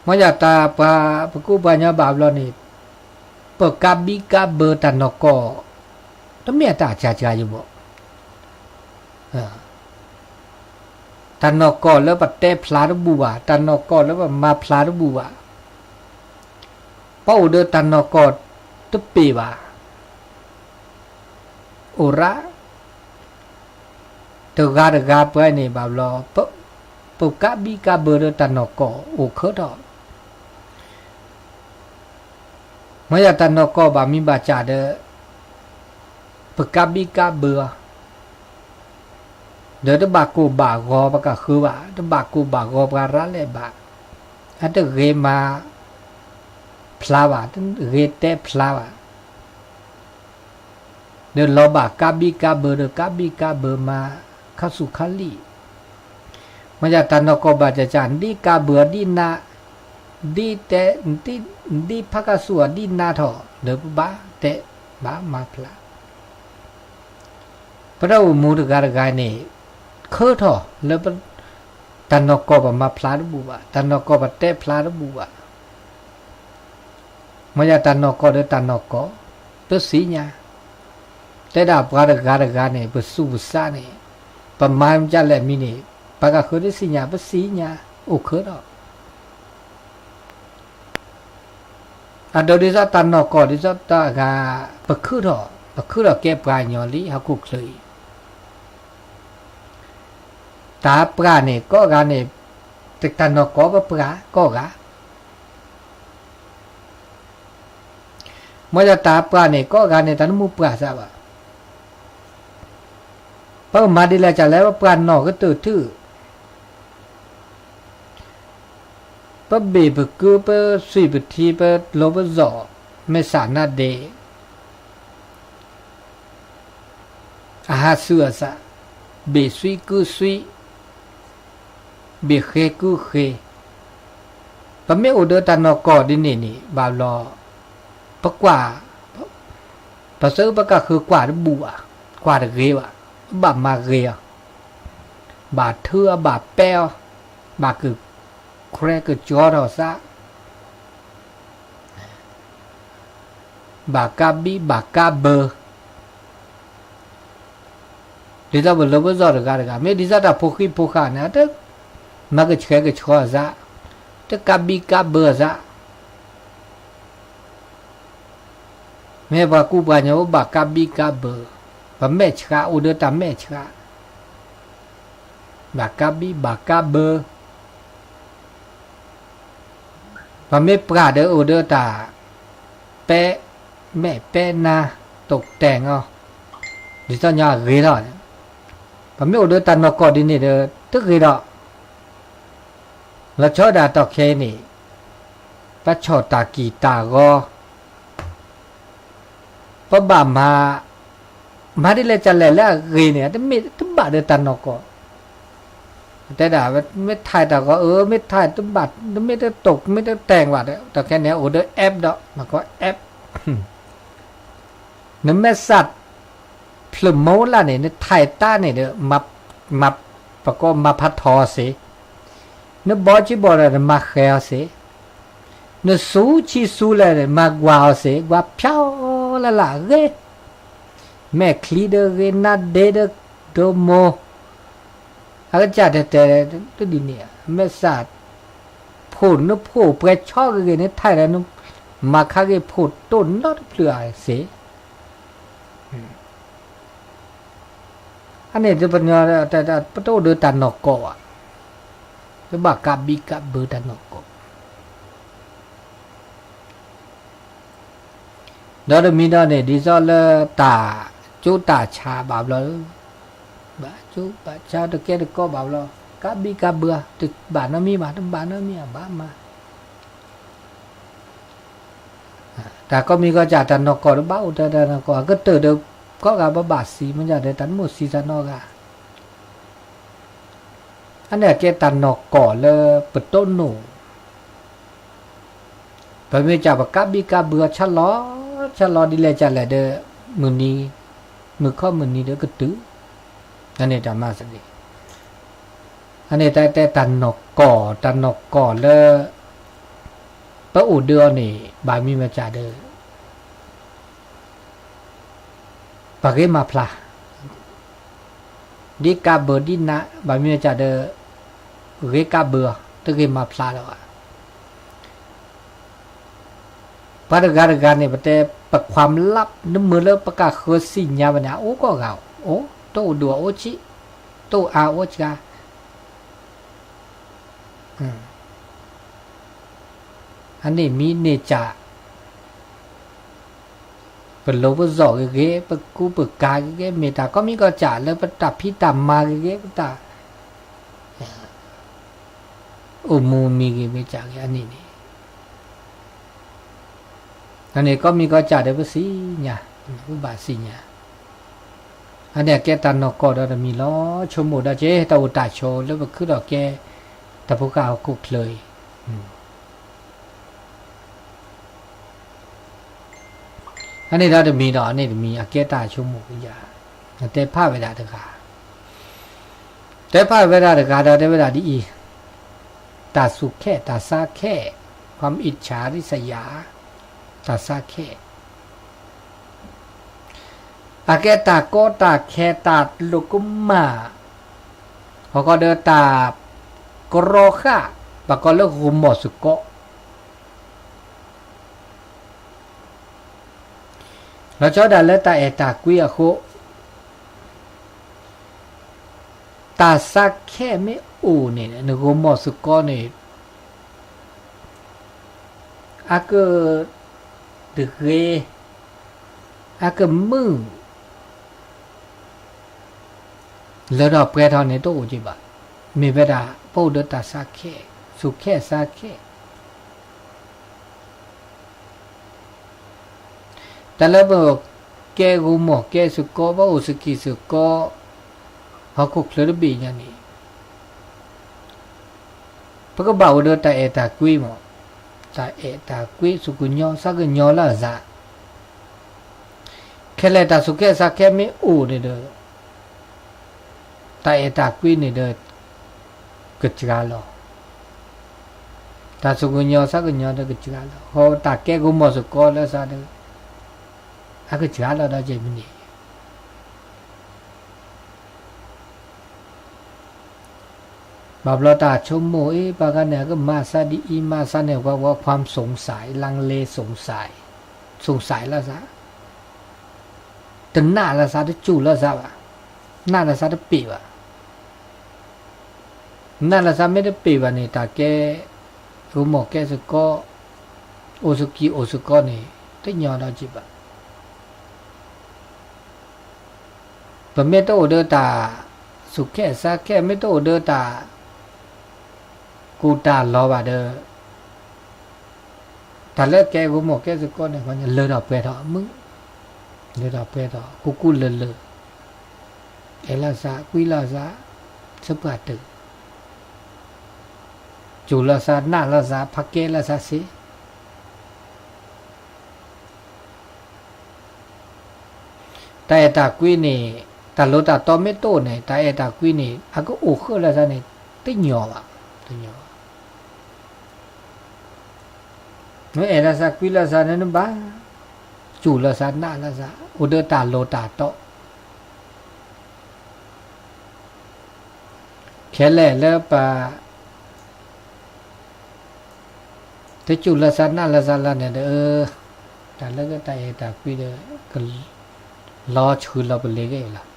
မ့ၢ်ယၤတၢ်ပှၤပကိးပှၤကညီဘၣ်ဘျီန့ၣ်, ပကးဘံကးဘၢတၢ်နီၢ်ကီၢ်, တမ့ၢ်အတၢ်စှၤစှၤယဘၣ်. တၢ်နီၢ်ကီၢ်လၢပတဲဖျါတဘူၣ်ဘၣ်, တၢ်နီၢ်ကီၢ်လၢပမၤဖျါတဘူၣ်ဘၣ်, ပအိၣ်ဒီးတၢ်နီၢ်ကီၢ်တပ့ၢ်ဘၣ်. အိၣ်ရၣ် တဂၤတဂၤပှဲၤန့ၣ်ဘၣ်ဘျီ, ပကးဘံကးဘၢဒီးတၢ်နီၢ်ကီၢ်အိၣ်ခၢထီၣ်, မ့ၢ်ယၤတၢ်နီၢ်ကီၢ်ဘၣ်မံဘၣ်စးဒီး ပကးဘံကးဘၢအီၤ, ဒီးတဘၣ်ကိၢ်ဘၣ်ဂီၤပှၤကဃၢၤဘၣ်, တဘၣ်ကိၢ်ဘၣ်ဂီၤပှၤရၣ်လဲၣ်ဘၣ်, အတဂ့ၤမၤဖျါဘၣ်, တဂ့ၤတဲဖျါဘၣ် ဒီးလီၤဘၣ်ကးဘံကးဘၢဒီးကးဘံကးဘၢမၤခါဆူၣ်ခါလံၣ်, မ့ၢ်ယၤတၢ်နီၢ်ကီၢ်ဘၣ်စၢ်စၢ် ဒ်ကးဘၢအီၤဒ်နး, ဒ်တဲ, ဒ်ဖးခါဆူၣ်အီၤဒ်နးထီၣ် ဒီးပဘၣ်တဲဘၣ်မၤဖျါ ပတၢ်အိၣ်မူတဂၤတဂၤန့ၣ် ခၢထီၣ်လၢ တၢ်နီၢ်ကီၢ်ပမၤဖျါတဘူၣ်ဘၣ်, တၢ်နီၢ်ကီၢ်ပတဲဖျါတဘူၣ်ဘၣ်. မ့ၢ်ယၤတၢ်နီၢ်ကီၢ်ဒီးတၢ်နီၢ်ကီၢ် ပသ့ၣ်ညါ, တဲဒၣ်ပှၤတဂၤတဂၤန့ၣ် ပသူၣ်ပသးန့ၣ်, ပမၤမ့ၢ်ဒ်လဲၣ်မံၤန့ၣ်, ပှၤကဃုတသ့ၣ်ညါ ပသ့ၣ်ညါ, အိၣ်ခၢထီၣ် အဒိဒ်သိးတၢ်နီၢ်ကီၢ်ဒ်သိးတၢ်ဂၤ, ပခုၣ်ထီၣ်, ပခုၣ်ထီၣ်ကဲပှၤကညီလံ ဟီၣ်ခိၣ်ချၢအံၤ, တၢ်ပှၤန့ၣ် ကိးဂၤန့ၣ်, တၢ်နီၢ်ကီၢ်ပပှၤကိးဂၤ, မ့ၢ်ဒီးတၢ်ပှၤန့ၣ် ကိးဂၤန့ၣ် တၢ်တမူပှၤစၢ်ဘၣ်. ပကမၤဒ်လဲၣ်ကလဲၣ် ပပှၤနီၢ်ကတၢၢ်ထူၣ် ပဘ့ၣ်ပကု ပသွံၣ်ပထံ ပလိၤပစီၤ မ့ၢ်စးနါဒ့ အဟးဆူအသး ဘ့ၣ်သွံကုသွံ ဘ့ၣ်ဃ့ကုဃ့ ပမ့ၢ်အိၣ်ဒီးတၢ်နီၢ်ကီၢ်ဒ်န့ၣ်န့ၣ် ဘၣ်ဘျီ ပကွၢ် ပသုပကဃုကွၢ်တဘူၣ်ဘၣ်, ကွၢ်တဂ့ၤဘၣ်, ဘၣ်မၤဂ့ၤအီၤ, ဘၣ်ထုအီၤ ဘၣ်ပဲအီၤ, ဘၣ်ကခွဲကကၠီထီၣ်သး, ဘၣ်ကးဘံၣ်ဘၣ်ကးဘၢ, ဒ်သိးပလိၤပစီၣ်တဂၤတဂၤ မ့ၢ်ဒ်သိးတၢ်ဖိဃံဖိဃာ်န့ၣ် တမၤကဆှဲကဆှီအသး, တကးဘံၣ်ကးဘၢအသး, မ့ၢ်ပှၤကူပှၤကညီအိၣ်ဘၣ်ကးဘံၣ်ကးဘၢ, ပမဲာ်ဆှး အိၣ်ဒီးတၢ်မဲာ်ဆှး, ဘၣ်ကးဘံၣ်ဘၣ်ကးဘၢ ပမ့ၢ်ပှၤဒီးအိၣ်ဒီးတၢ် ပဲ မဲာ်ပဲနါ တိာ်တဲာ်အီၤ, ဒ်သိးညီအဂ့ၤလီၤ. ပမ့ၢ်အိၣ်ဒီးတၢ်နီၢ်ကီၢ်ဒ်န့ၣ်ဒီး တဂ့ၤဒီး လီၤဆီဒၣ်တၢ်ခဲအံၤန့ၣ် ပဆီၣ်တၢ်ကံၢ်တၢ်ဂီၤ ပဘၣ်မၤ မၤဒ်လဲၣ်ကလဲၣ်လၢအဂ့ၤန့ၣ် တမ့ၢ်တဘၣ်ဒီးတၢ်နီၢ်ကီၢ်, တဲဒၣ် မ့ၢ်ထဲးတၢ်ဂီၤ အၢ မ့ၢ်ထဲးတဘၣ် တမ့ၢ်တတိာ် မ့ၢ်တတဲာ်ဘၣ်ဒီး တၢ်ခဲန့ၣ် အိၣ်ဒီး app ဒီး မၤကီ app နမဲာ်စး ဖျၢၣ်မီလၢ်န့ၣ် နထဲးတၢ်န့ၣ်ဒီး မၤ ပကိးမၤဖးထီစ့ၢ်, နဘီကံဘီဒီး နမၤဃဲၤအီၤစ့ၢ်, နစူၤဆံစူၤလဲၣ်န့ၣ် မၤကွၢ်အီၤစ့ၢ်, ကွၢ်ဖျါလၢ်လၢ်အဂ့ၤ, မဲာ်ချံဒီးဂ့ၤ နါဒ့ဒီး ဒိမိၢ် အကစၢ်တဲတဲ တဒ်န့ၣ် မဲာ်စး ဖိၣ်နဖိၣ်ပှဲၤဆီဂ့ၤဂ့ၤ နထဲးဒီး နမၤခါဂ့ၤဖိၣ်တိၢ်နီတဖျၢၣ်ဧါစ့ၢ်, အန့ၣ်တပညီ ပတအိၣ်ဒီးတၢ်နီၢ်ကီၢ်ဘၣ်, တဘၣ်ကးဘံၣ်ကးဘၢတၢ်နီၢ်ကီၢ် ဒီးတမံၤဒီးန့ၣ် ဒ်သိးလၢတၢ်ကၠိတၢ်ဆါဘၣ်ဘျီ, ဘၣ်ကၠိဘၣ်ဆါတကဲတကိးဘၣ်ဘျီ, ကးဘံၣ်ကးဘၢ တဘၣ်နီတမံၤဘၣ်, တဘၣ်နီတမံၤဘၣ်မး, တၢ်ကိးမံၤကိးစၢ် တၢ်နီၢ်ကီၢ်တဘၣ်အိၣ်တၢ် တၢ်နီၢ်ကီၢ် အကတၢၢ်ဒီး ကိးဂၤဘၣ်ဘၣ်စံး မ့ၢ်ဒ်ဒီး တၢ်တမိၣ်စံးသးနီတဂၤ အန့ၣ်အကဲတၢ်နီၢ်ကီၢ်လၢပတိၢ်နီၣ်, ပမ့ၢ်ကးပကးဘံၣ်ကးဘၢအီၤ ဆါလီၤ ဆါလီၤဒ်လဲၣ်ကလဲၣ်ဒီး မုၢ်နံၤ မုၢ်ခီမုၢ်နံၤဒီးကတုၤ, အန့ၣ်တၢ်မၤသန့ၤ, အန့ၣ်တၢ်တဲတၢ်နီၢ်ကီၢ် တၢ်နီၢ်ကီၢ်လၢ ပအိၣ်ဒၣ်အီၤန့ၣ် ဘၣ်မံၤမၤစၢ်ဒီး ပဂ့ၤမၤဖျါ, ဒ်ကးဘၢဒ်နး ဘၣ်မံၤမၤစၢ်ဒီး ဂ့ၤကးဘၢအီၤ တဂ့ၤမၤဖျါလၢၤဘၣ်. ပှၤတဂၤတဂၤန့ၣ် ပတဲ ပခွါလပ် နမ့ၢ်လၢပကဃၢၤစံၣ်ညါဘၣ်န့ၣ် အအိၣ်ကိးဂၤ, အိၣ် တအိၣ်ဒိၣ်အိၣ်ဆံး, တအိၣ်အါအိၣ်စှၤ အန့ၣ်မံၤန့ၢ်စၢ် ပလိၤပစီၣ်ဂ့ၤဂ့ၤ, ပကူပကၤဂ့ၤဂ့ၤ, မ့ၢ်တၢ်ကိးမံၤကိးစၢ်လၢပတၢ်ဖံးတၢ်မၤဂ့ၤဂ့ၤ, ပတၢ်အိၣ်မူမံၤဂ့ၤမ့ၢ်စၢ်ဂ့ၤ အန့ၣ်န့ၣ် အန့ၣ်ကိးမံၤကိးစၢ်ဒီးပစံၣ်ညါ, ပဘၣ်စံၣ်ညါ, အန့ၣ်အကဲတၢ်နီၢ်ကီၢ်ဒီးတမံၤလီၤ. ဆိကမိၣ်ဒီးက့ၤ တၢ်အိၣ်တၢ်ဆိးလၢပခုဒီးကဲ တၢ်ဖိဃၢ်ဟီၣ်ခိၣ်ချၢအံၤ အန့ၣ်ဒီးတမံၤဒီး အန့ၣ်တမံၤ အကဲတၢ်ဆိကမိၣ်ယၤ, တဲဖးဝဲဒၣ်တဂၤ, တဲဖးဝဲဒၣ်တဂၤဒီးတဲဝဲဒၣ်ဒ်အံၤ, တၢ်စူၢ်ခဲ တၢ်ဆါခဲ, ความอิจฉาริษยา, တၢ်ဆါခဲ အကဲတၢ်ကီတၢ်ခဲတၢ်လိာ်ကမၣ်, ဟီၣ်ခိၣ်ဒီးတၢ်ကရီဃာ်, ဘၣ်ကီးလၢဂိၢ်မီၢ်စ့ၢ်ကီး လီၤဆီဒၣ်တၢ်လၢတၢ်အဲၣ်တၢ်ကွံအဃိ, တၢ်ဆါခဲမ့ၢ်အိၣ်န့ၣ် နဂိၢ်မီၢ်စ့ၢ်ကီးန့ၣ် အကတဂ့ၤ, အကမုာ် လၢထီၣ်ပှဲၤထီၣ်န့ၣ်တအိၣ်က့ဘၣ်. မ့ၢ်ဝဲဒၣ် ပအိၣ်ဒီးတၢ်ဆါခဲ, စူၢ်ခဲဆါခဲ တၢ်လၢပကဲဂိၢ်မီၢ်ကဲစ့ၢ်ကီး, ပအိၣ်စကံၢ်စ့ၢ်ကီး, ဟီၣ်ခိၣ်ချၢတဘ့ၣ်ညါန့ၣ် ပကဘၣ်အိၣ်ဒီးတၢ်အဲၣ်တၢ်ကွံမး, တၢ်အဲၣ်တၢ်ကွံ သူၣ်ကညီၤသးကညီၤလၢအသး, ခဲလၢာ်တၢ်စူၢ်ခဲဆါခဲမ့ၢ်အိၣ်န့ၣ်ဒီး တၢ်အဲၣ်တၢ်ကွံန့ၣ်ဒီး ကစှၤလီၤ, တၢ်သူၣ်ကညီၤသးကညီၤဒီးကစှၤလီၤ, ဃီတၢ်ကဲဂိၢ်မီၢ်စ့ၢ်ကီးလၢသးဒီး အကစှၤလီၤဒီးကဲမ့ၢ်န့ၣ် ဘၣ်ဘျီတၢ်ဆိကမိၣ်အံၤ ပှၤဂၤန့ၣ် အကမၤသးဒ်အံၤ မၤသးန့ၣ် ဝဲဝဲ ความสงสัย ลังเล สงสัย สงสัย လၢသး တနာ်လၢသး တစူၢ်လၢသးဘၣ်, နာ်လၢသးတပ့ၤဘၣ်, နာ်လၢသးမ့ၢ်တပ့ၤဘၣ်န့ၣ် တၢ်ကဲ ဂီၤမီၢ်ကဲစ့ၢ်ကီး, အိၣ်စကံအိၣ်စ့ၢ်ကီးန့ၣ် တညီဒီးက့ၤဘၣ်. ပမ့ၢ်တအိၣ်ဒီးတၢ်သူၣ်ခဲသးခဲ မ့ၢ်တအိၣ်ဒီးတၢ် ကူၣ်တၢ်လီၤဘၣ်ဒီး တၢ်လၢကဲဂီၤမီၢ်ကဲစ့ၢ်ကီးန့ၣ် လၢထီၣ်ပှဲၤထီၣ်မုၢ်, လၢထီၣ်ပှဲၤထီၣ် ကူကူလၢာ်လၢာ်, အဲၣ်လီၤသး ကွံလီၤသး ဆၢပှၢ်တၢၢ်, စူၢ်လီၤသး နာ်လီၤသး ဖးကဲလီၤသးစ့ၢ် တၢ်အဲၣ်တၢ်ကွံန့ၣ် တၢ်လိၤတၢ်တီမ့ၢ်တအိၣ်န့ၣ် တၢ်အဲၣ်တၢ်ကွံန့ၣ် အကအိၣ်ဃုာ်လၢသးန့ၣ် တညီဘၣ်, တညီဘၣ်. နအဲၣ်လၢသးကွံလၢသးန့ၣ် နဘၣ်စူၢ်လၢသး နာ်လၢသး အိၣ်ဒီးတၢ်လိၤတၢ်တီ ခဲလၢာ်လၢပ တစူၢ်လၢသးနာ်လၢသးလၢန့ၣ်ဒီး တၢ်လၢကတၢ်အဲၣ်တၢ်ကွံဒီး ကလီၤဆှုလီၤပလ့ၤက့ၤလီၤ.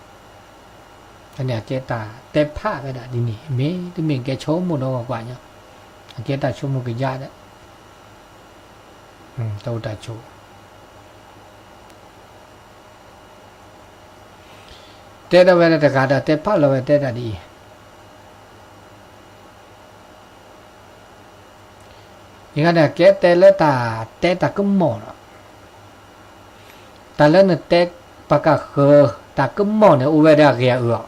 အန့ၣ်အကဲတၢ်တဲဖးဝဲဒၣ်ဒ်န့ၣ် မ့ၢ်တမ့ၢ်ကဲဆိကမိၣ်ဒီးကွၢ်ညီ, အကဲတၢ်ဆိကမိၣ်ကယၢ်ဒီး တၢ်အိၣ်တၢ်ဆိး တဲဒၣ်ဝဲဒၣ်တဂၤဒီး တဲဖးလီၤဝဲတဲဒၣ်ဒ်အံၤ, ယဂၤန့ၣ် ကဲတဲလၢတၢ်တဲတၢ်ကမီၣ်လီၤ. တၢ်လၢနတဲပှၤကၢ်ဃၢၤ တၢ်ကမီၣ်န့ၣ် အိၣ်ဝဲဒၣ်အဂ့ၤအအၢအီၤ,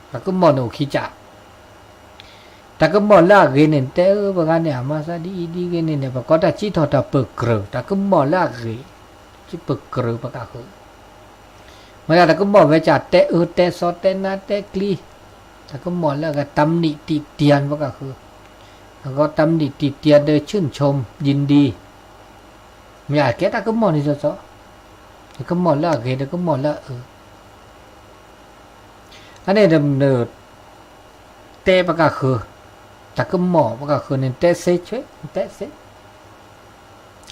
တၢ်ကမီၣ်န့ၣ်အိၣ်ခံကၠး တၢ်ကမီၣ်လၢအဂ့ၤန့ၣ် တဲအၢ ပှၤဂၤန့ၣ် အမၤသးဒ်အံၤဒ်ဂ့ၤန့ၣ်န့ၣ် ပကိးတၢ်စံးထီၣ်တၢ်ပၢၢ်ကြၢး တၢ်ကမီၣ်လၢအဂ့ၤ, စံးပၢၢ်ကြၢးပှၤကၢ်ဃၢၤ, မ့ၢ်ဒၣ်တၢ်ကမီၣ်ဝဲကၠး တဲအၢတဲသီ တဲနါတဲကျံ, တၢ်ကမီၣ်လၢအဂ့ၤ တၢ်မနံၣ်တံၢ်တံၢ်ပှၤကၢ်ဃၢၤ, အဂီၢ်တၢ်မနံၣ်တံၢ်တံၢ်ဒီး ဆူၣ်ဆိမ်ယံၤဒံး, မ့ၢ်ဒၣ်ကဲတၢ်ကမီၣ်န့ၣ်စီစီ, တၢ်ကမီၣ်လၢအဂ့ၤ တၢ်ကမီၣ်လၢအအၢ အန့ၣ်ဒီး တဲပှၤကၢ်ဃၢၤ, တၢ်ကမီၣ်ပှၤကၢ်ဃၢၤန့ၣ် တဲသ့ဆဲး တဲသ့,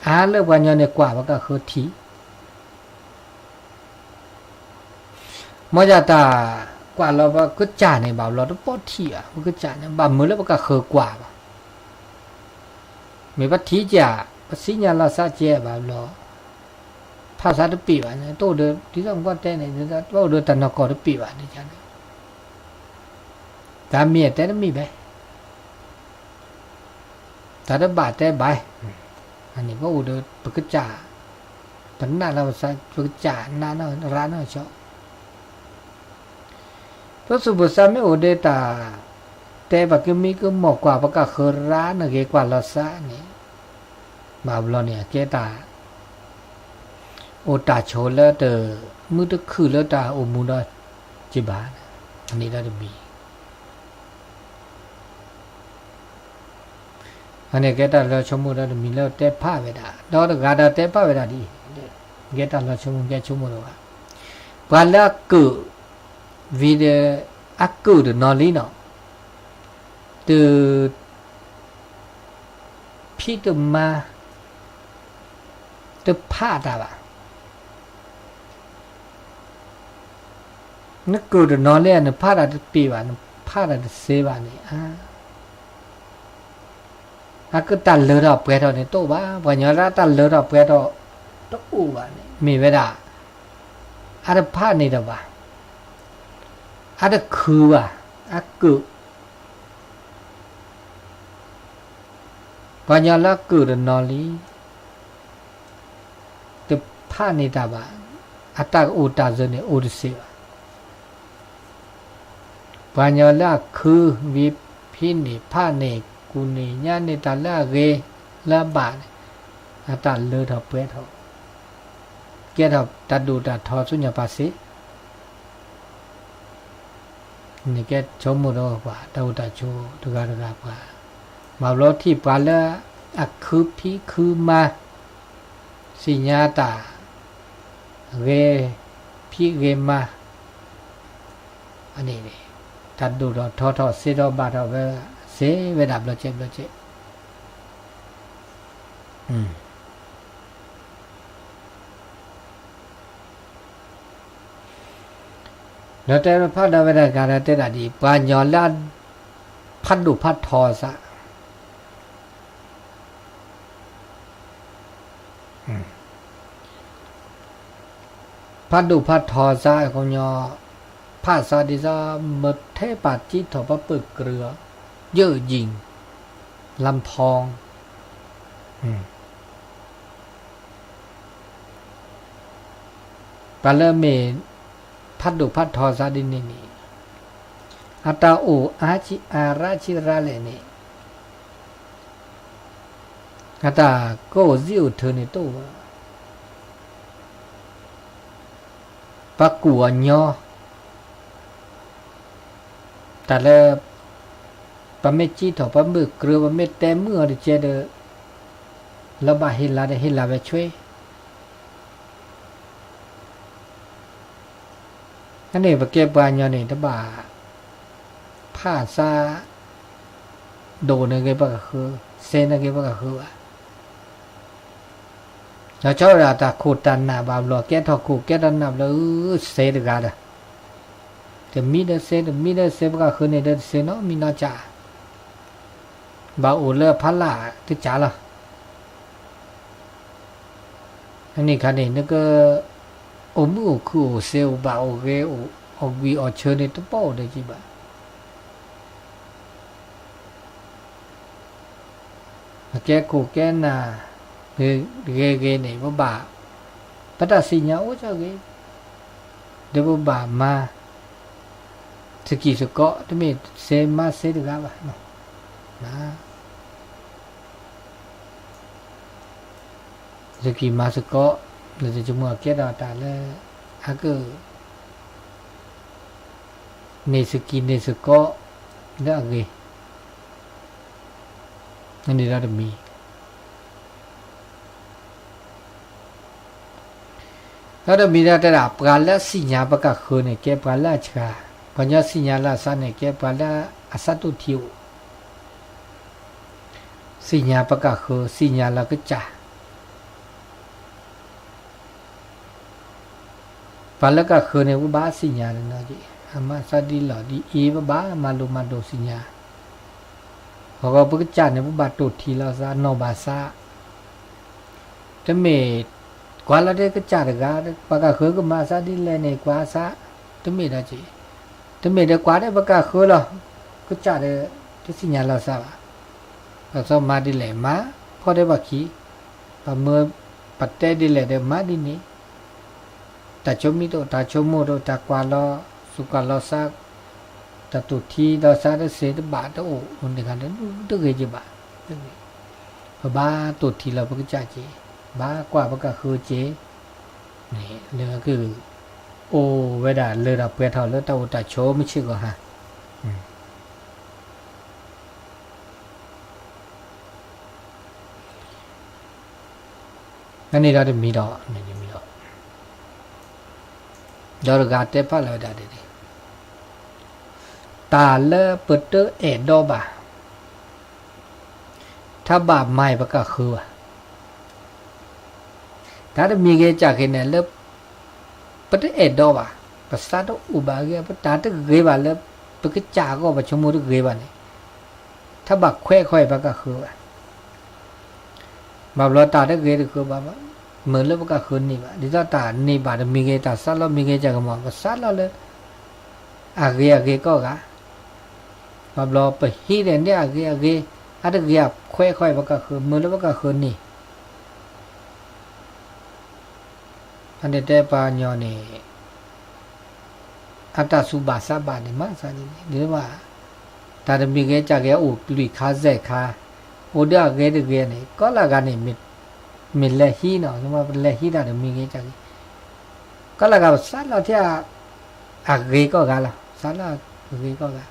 အါလၢပှၤကညီန့ၣ် ကွၢ်ပှၤကၢ်ဃၢၤထံး, မ်ယတၢ်ကွၢ်လီၤပှၤကစၢ်န့ၣ် ဘၣ်ဘျီတပိာ်ထံးဘၣ် ပှၤကစၢ်န့ၣ် ဘၣ်မုာ်လၢပှၤကၢ်ဃၢၤကွၢ်ဘၣ် မ့ၢ်ပှၤထံးကၠး ပှၤသ့ၣ်ညါလီၤသးကဲဘၣ်ဘျီ, ဖးသးတပ့ၤဘၣ်န့ၣ် တအိၣ်ဒီး ဒ်သိးကွၢ်တဲန့ၣ် တအိၣ်ဒီးတၢ်နီၢ်ကီၢ်တပ့ၤဘၣ်န့ၣ်န့ၣ်, တၢ်မ့ၢ်တဲတမ့ၢ်ဘၣ်, တၢ်တဘၣ်တဲဘၣ်, အန့ၣ်ပအိၣ်ဒီးပကစၢ်, ပနာ်လီၤပသး ပကစၢ်နာ်နီၢ်ရၤနီၢ်ကၠီ ပသူၣ်ပသးမ့ၢ်အိၣ်ဒီးတၢ် တဲပှၤကမံကမီၣ်ကွၢ် ပှၤကၢ်ဃၢၤရၤနဂ့ၤကွၢ်လီၤသးန့ၣ်, ဘၣ်ဘျီန့ၣ် အကဲတၢ် အိၣ်တၢ်ဆိးလၢတမုာ်တခုၣ်လၢတၢ်အိၣ်မူဒီးက့ၤဘၣ်, အန့ၣ်ဒီးတမံၤ အန့ၣ်ကဲတၢ်လၢဆိကမိၣ်ဒီးတမံၤလၢတဲဖးဝဲဒၣ်, ဒီးတဂၤဒီးတဲဖးဝဲဒၣ်ဒ်အံၤ, ကဲတၢ်လၢဆိကမိၣ် ကဲဆိကမိၣ်ဒီးဝဲ, ပှၤလၢအကုာ်, ဝံၤဒီး, အကုာ်တနီၤလံနီၤ, တ ဖံးတမၤ တဖးတၢ်ဘၣ်. နကုာ်တနီၤလၢနဖးတၢ်တပ့ၤဘၣ် နဖးတၢ်တသ့ဘၣ်န့ၣ်, အကတၢ်လၢထီၣ်ပှဲၤထီၣ်န့ၣ်တအိၣ်ဘၣ်. ပှၤကညီလၢတၢ်လၢထီၣ်ပှဲၤထီၣ်တအိၣ်ဘၣ်န့ၣ် မ့ၢ်ဝဲဒၣ် အတဖးန့ၣ်တဘၣ်, အတခုးဘၣ်, အကုာ် ပှၤကညီလၢအကုာ်တနီၤလံ တဖးန့ၢ်တၢ်ဘၣ်, အတၢ်ကအိၣ်တၢ်စၢၤန့ၣ်အိၣ်တသ့ဘၣ်. ပှၤကညီလၢအခု ဝံၤဖံးန့ၢ်ဖးန့ၢ် ကူၣ်န့ၢ်ညါန့ၢ်တၢ်လၢအဂ့ၤလၢအဘၣ်န့ၣ် အတၢ်လၢထီၣ်ပှဲၤထီၣ် ကဲထီၣ်တၢ်ဒိၣ်တၢ်ထီဆူညါပာ်စ့ န့ၣ်ကဲဆိကမိၣ်ဒီးပှၤတၢ်အိၣ်တၢ်ဆိးတဂၤတဂၤပှၤ, ဘၣ်ဘျီထံၣ်ပှၤလၢအခုဖံးခုမၤ သ့ၣ်ညါတၢ် ဂ့ၤဖံးဂ့ၤမၤ, အန့ၣ်န့ၣ် တၢ်ဒိၣ်ထီၣ်ထီထီၣ် စ့ထီၣ်ဘၣ်ထီၣ်ဝဲ, စ့ဝဲဒၣ်ဘျီကဲဘျီကဲ. ဒီးတဲဖးဒိၣ်ဝဲဒၣ်တဂၤဒီး တဲဒၣ်ဒ်အံၤ, ပှၤကညီလၢ ဖးဒိၣ်ဖးထီသး ဖးဒိၣ်ဖးထီသး အခီပညီ ဖးသးဒ်သိး မ့ၢ်ထဲပာ်ကံၣ်ထီၣ်ပှၤပၢၢ်ကြၢးအီၤ ယဲၢ်ယံၤ လၢဖီ ပှၤလၢမ့ၢ် ဖးဒိၣ်ဖးထီသးဒ်န့ၣ်န့ၣ် အတၢ်အိၣ်အါဆံးအါရၣ်ဆံးရၣ်လဲၣ်န့ၣ် အတၢ်ကအိၣ်သံအိၣ်ထုးန့ၣ်တအိၣ်ဘၣ်. ပှၤကူၣ်အီၤညီ တၢ်လၢ ပမ့ၢ်ကံၣ်ထီၣ်ပှၤပၢၢ်ကြၢး ပမ့ၢ်တဲမုာ်အီၤတကဲဒီး လၢဘၣ်ဟ့ၣ်လၤဒီးဟ့ၣ်လၤဝဲဆွ့ အန့ၣ်ပကဲပှၤကညီန့ၣ် တဘၣ် ဖးသး ဒိၣ်န့ၢ်ဂ့ၤပကဃု, စ့န့ၢ်ဂ့ၤပကဃုဘၣ်. ဒီးဆီဝဲဒၣ်တၢ်ခိၣ်တၢ်နၢ်ဘၣ်ဘျီ ကဲထီၣ်ခိၣ်ကဲထီၣ်နၢ်ဘျီ အု စ့တဂၤဒီး တမံဒီးစ့ တမံဒီးစ့ ပကဃုန့ၢ်ဒီးတစ့နီတမံနီတစဲး ဘၣ်အိၣ်လၢဖးလၢ်တစဲးလီၤ. အန့ၣ်အခါန့ၣ် နက အိၣ်မုာ်အိၣ်ခုၣ်အိၣ်စ့အိၣ်ဘၣ်အိၣ်ဂ့ၤ အိၣ်ကွံာ်အိၣ်ဆၢန့ၣ် တပိၣ်ဒီးကံဘၣ်. ပကဲခိၣ်ကဲနၢ် ဂ့ၤဂ့ၤန့ၣ် ပဘၣ် ပတၢ်စံၣ်ညီၣ်အိၣ်ကၢ်ဂ့ၤ ဒီးပဘၣ်မၤ စကံၢ်စကီး တမ့ၢ်စ့မၤစ့တဂၤဘၣ်. စကံၢ်မၤစကီး လၢတၢ်ဆိကမိၣ်အကဲထီၣ်တၢ်လၢ အက န့ၢ်စကံၢ်န့ၢ်စကီး လၢအဂ့ၤ န့ၣ်ဒီးတမံၤ ဒီးတမံၤဒီးတဲဒၣ် ပှၤလၢအစံၣ်ညီၣ်ပကဃုန့ၣ် ကဲပှၤလၢအဆှး, ပှၤကညီစံၣ်ညီၣ်လၢအသးန့ၣ် ကဲပှၤလၢအသးတိၢ်ထံအိၣ် စံၣ်ညီၣ်ပကဃု စံၣ်ညီၣ်လီၤကစၢ် ပှၤလၢကဃုန့ၣ် ပဘၣ်စံၣ်ညီၣ်န့ၣ်နီၤက့ၤ အမၤသးဒ်လီၢ်ဒ်အ့ ပဘၣ်မၤလိၤမၤဒိးစံၣ်ညီၣ်, အဂီၢ်ပကစၢ်န့ၣ် ပဘၣ်တိၢ်ထံလီၤသး နီၢ်ဘၣ်သး, တမ့ၢ် ကွၢ်လီၤတဲကစၢ်တဂၤ ပှၤကဃုကမၤသးဒ်လဲၣ်န့ၣ် ကွၢ်သး, တမ့ၢ်ဒီးက့ၤ, တမ့ၢ်ဒီးကွၢ်ဒီးပကဃုလီၤ, ကစၢ်ဒီး တစံၣ်ညီၣ်လီၤသးဘၣ်, ဒီးသီမၤဒ်လဲၣ်မၤ, ဖီၣ်ဒီးပှၤခံ, ပမၢ ပတဲဒ်လဲၣ်ဒီးမၤဒ်န့ၣ် တၢ်ဆိမိၣ်တအိၣ် တၢ်ဆိကမိၣ်တအိၣ် တၢ်ကွၢ်လီၤ သူၣ်ကွၢ်လီၤသး, တၢ်တိၢ်ထံလီၤသးတစ့တဘၣ်တအိၣ် အိၣ်န့ၣ်ခါန့ၣ် တဂ့ၤက့ၤဘၣ်, ပဘၣ်တိၢ်ထံလီၤပကစၢ်က့ၤ, ဘၣ်ကွၢ်ပကဃုက့ၤ, န့ၣ်လၢက အိၣ်ဝဲဒၣ်လၢတၢ်ပှဲၤထီၣ်လၢတၢ်အိၣ်တၢ်ဆိးမုၢ်ဆ့ၣ်ဂီၤဟါ အန့ၣ်ဒီးတမံၤဒီး, ဒီးတဂၤတဲဖးလၢဝဲဒၣ်ဒ်န့ၣ်, တၢ်လၢပတအဲၣ်ဒိးဘၣ်, ထါဘၣ်မၤအံၤပကဃုဘၣ်, တၢ်တမံၤဂ့ၤကၢ်ဂ့ၤန့ၣ်လၢ ပတအဲၣ်ဒိးဘၣ်, ပသးတအိၣ်ဘၣ်ဂ့ၤ, ပတၢ်တဂ့ၤဘၣ်လၢ ပကစၢ်အဂီၢ် ပဆိကမိၣ်တဂ့ၤဘၣ်န့ၣ်, ထါဘၣ်ခွဲးခွဲးအံၤပကဃုဘၣ် ဘၣ်ဘျီတၢ်တဂ့ၤတဃုဘၣ်, မုာ်လၢပကဃုန့ၢ်ဘၣ်, ဒ်သိးတၢ်န့ၢ်ဘၣ်တမံၤဂ့ၤ တၢ်သးလီမံၤဂ့ၤ ကၢ်ကမီၤ ပသးလီလၢ အဂ့ၤအဂ့ၤကိးဂၤ, ဘၣ်ဘျီပဟံးန့ၢ်န့ၢ်အဂ့ၤအဂ့ၤ, အတဂ့ၤအခွဲးခွဲးပကဃု မုာ်လၢပကဃုန့ၢ် အန့ၣ်တဲပှၤကညီန့ၣ် အတၢ်သူၣ်ဘၣ်သးဘၣ်န့ၣ် မၤသးဒ်န့ၣ် ဒ်သိးဘၣ် တၢ်တမံၤဂ့ၤကၢ်ဂ့ၤ အိၣ်လွံၢ်ခါစဲးခါ အိၣ်ဒီးအဂ့ၤတဂ့ၤန့ၣ် ကိးလၢဂၤန့ၣ် မ့ၢ်လဲၤဟံးနီၤ ပလဲၤဟံးတၢ်တမံၤဂ့ၤကၢ်ဂ့ၤ ကိးလၢဂၤပသးလီၤထဲ အဂ့ၤကိးဂၤလီၤ သးလၢအဂ့ၤကိးဂၤ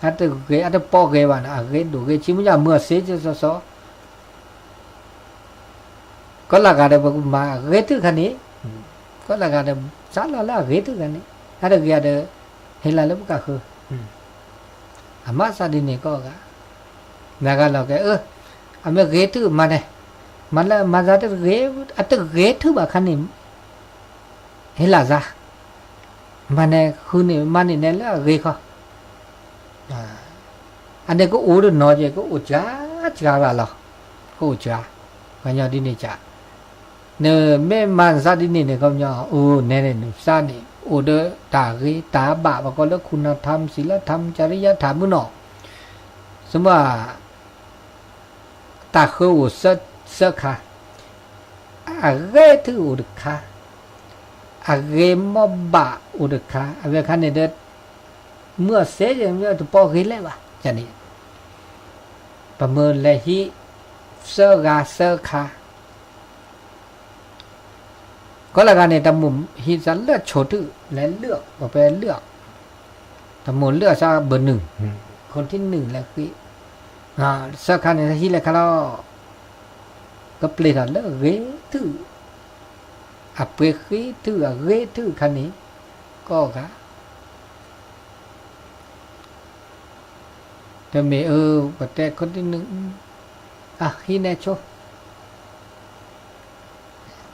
အတဂ့ၤအတပီၣ်ဂ့ၤဘၣ်န့ၣ် အဂ့ၤဒိၣ်ဂ့ၤ ဆံမုၢ်ယါမုၢ်အစ့ကစီစီ ကိးလၢဂၤဒီးပကမၤအဂ့ၤတုၤခါန့ၣ် ကိးလၢဂၤဒီး စးလီၤလၢအဂ့ၤထုဂၤန့ၣ်, အတဂ့ၤဒီး ဟ့ၣ်လီၤလၢပကဃု, အမၤသးဒ်န့ၣ်ကိးဂၤ, နဂၤလီၤကဲ အၢ, အမ့ၢ်ဂ့ၤထုမၤန့ၣ်, မၤလၢမၤသးတဂ့ၤ, အတဂ့ၤထုဘၣ်ခါန့ၣ် ဟ့ၣ်လီၤသး, မၤန့ၣ်ဃုန့ၣ် မၤန့ၢ်နဲလၢအဂ့ၤခီ, အန့ၣ်ကအိၣ်တနီၤက့ၤ ကအိၣ်စှၤစှၤဘၣ်လီၤ, ကအိၣ်စှၤ, ပှၤကညီဒ်န့ၣ်စ့ၢ်, နမ့ၢ်မၤသးဒ်န့ၣ်န့ၣ် ခီပညီ အိၣ်နဲန့ၣ် နသးန့ၣ် အိၣ်ဒီးတၢ်ဂ့ၤတၢ်ဘၣ် ပကိးလၢ คุณธรรม စံးလၢ ธรรม จริยธรรม မုၢ်နီၤ, စမ့ၢ် တၢ်ဃၢအိၣ်သၢခါ, အဂ့ၤထုအိၣ်တခါ, အဂ့ၤမ့ၢ်ဘၣ်အိၣ်တခါ, အဝဲခါန့ၣ်ဒီး မုၢ်အစ့ယဲၢ်မ့ၢ်တပီဂ့ၤလဲၣ်ဘၣ်, န့ၣ် ပမ့ၢ်လဲၤဟံး သၢဂၤသၢခါ ကိးလၢဂၤန့ၣ် တၢ်မိၣ်ဟံးသးလၢဆိၣ်ထု လဲၤလုၢ်အီၤ ပပဲလုၢ်အီၤ, တၢ်မိၣ်လုၢ်အီၤသးဘၢၣ်နုာ်, ခိၣ်ထံၣ်နုာ်လဲၤဃ့, သၢခါန့ၣ် ဟံးလဲၤခါလီၤ, ကပျ့ၤထီၣ်လၢအဂ့ၤထု, အပှ့ၤဃ့ထု အဂ့ၤထုခါန့ၣ်, ကိးဂၤ တမ့ၢ်အၢ ပတဲခိၣ်ထံၣ်နုာ်, အဟံးနဲဆိ,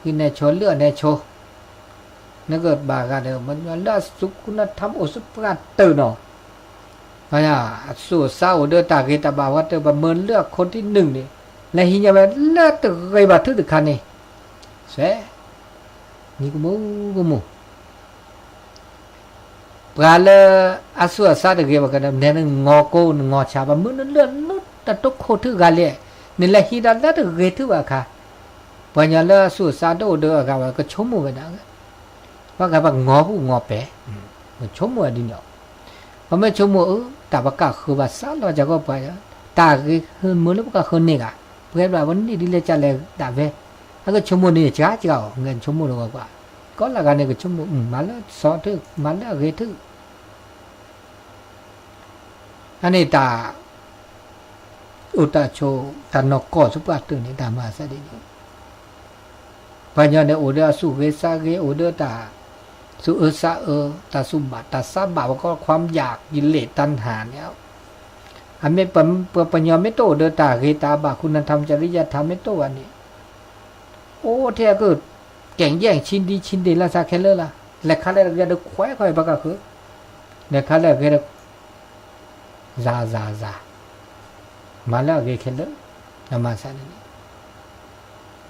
ဟံးနဲဆိ လုၢ်အီၤနဲဆိ, နကဘၣ်ဂၤဒီး မ့ၢ်လၢအသူၣ်ခုနထါအိၣ်ဆူပှၢ်တၢၢ်နီၤ, အသူၣ်အသးအိၣ်ဒီးတၢ်ဂ့ၤတၢ်ဘၣ်ဝဲတၢၢ် ပမ့ၢ်လၢအခိၣ်ထံၣ်နုာ်န့ၣ်, လဲၤဟံးညါဝဲလၢတဂ့ၤဘၣ်ထုတခါန့ၣ်, စဲး, နံၤကမူကမူ ပှၤလၢအသူၣ်အသးတဂ့ၤဘၣ်ကဒီး နနငီၤကိနငီၤဆါ ပမ့ၢ်နလၢနတတိခိၣ်ထုဂၤလဲၣ်, နလဲၤဟံးဒၣ်လၢတဂ့ၤထုဘၣ်အခါ, ပှၤညီလၢအသူၣ်အသးတအိၣ်ဒီးအဂၤဝဲကဆိကမိၣ်ဝဲဒၣ်, ဘၣ်ဂၤပငီၤဟူၣ်ငီၤပဲာ်, ပဆိကမိၣ်ဝဲဒ်န့ၣ်, ပမ့ၢ်ဆိကမိၣ်အၢ တၢ်ပကဃုဘၣ်စးလီၤကၢ်ကီပှၤ, တၢ်ဂ့ၤမ့ၢ်လၢပကဃုန့ၢ်ဂၤ, ပှဲၤဘျီပန့ၢ်ဒ်လဲၣ်ကလဲၣ်ဒၣ်ဝဲ, အကဆိကမိၣ်န့ၣ် စှၤစှၤအီၤ ဂဲၤဆိကမိၣ်လၢဂီၤကွၢ်, ကိးလၢဂၤန့ၣ် ကဆိကမိၣ် မၤလၢစီၤထု မၤလၢအဂ့ၤထု အန့ၣ်တၢ်အိၣ်တၢ်ဆိး တၢ်နီၢ်ကီၢ်ဆူပှၢ်တၢၢ်န့ၣ် တၢ်မၤသးဒ်န့ၣ်, ပှၤညီန့ၣ် အိၣ်ဒီးအသူၣ်ဂ့ၤသးဂ့ၤ အိၣ်ဒီးတၢ်သူၣ်အၢသးအၢ တၢ်သူၣ်ဘၣ်တၢ်သးဘၣ် ပကိး ความอยาก กิเลส ตัณหา န့ၣ်, အမ့ၢ်ပှၤညီမ့ၢ်တအိၣ်ဒီးတၢ်ဂ့ၤတၢ်ဘၣ် คุณธรรม จริยธรรม မ့ၢ်တအိၣ်ဘၣ်န့ၣ်, အိၣ်ထဲအက ကဲာ်ယဲၢ်ဆံဒံဆံဒ့လၢသးခဲလၢာ်လီၤ, လဲၤခါလၢအဂ့ၤဒီးခွဲးခီအံၤပကဃု, လဲၤခါလၢအဂ့ၤဒီး စၤစၤစၤ, မၤလၢအဂ့ၤခဲလၢာ်, မၤသးဒ်န့ၣ်,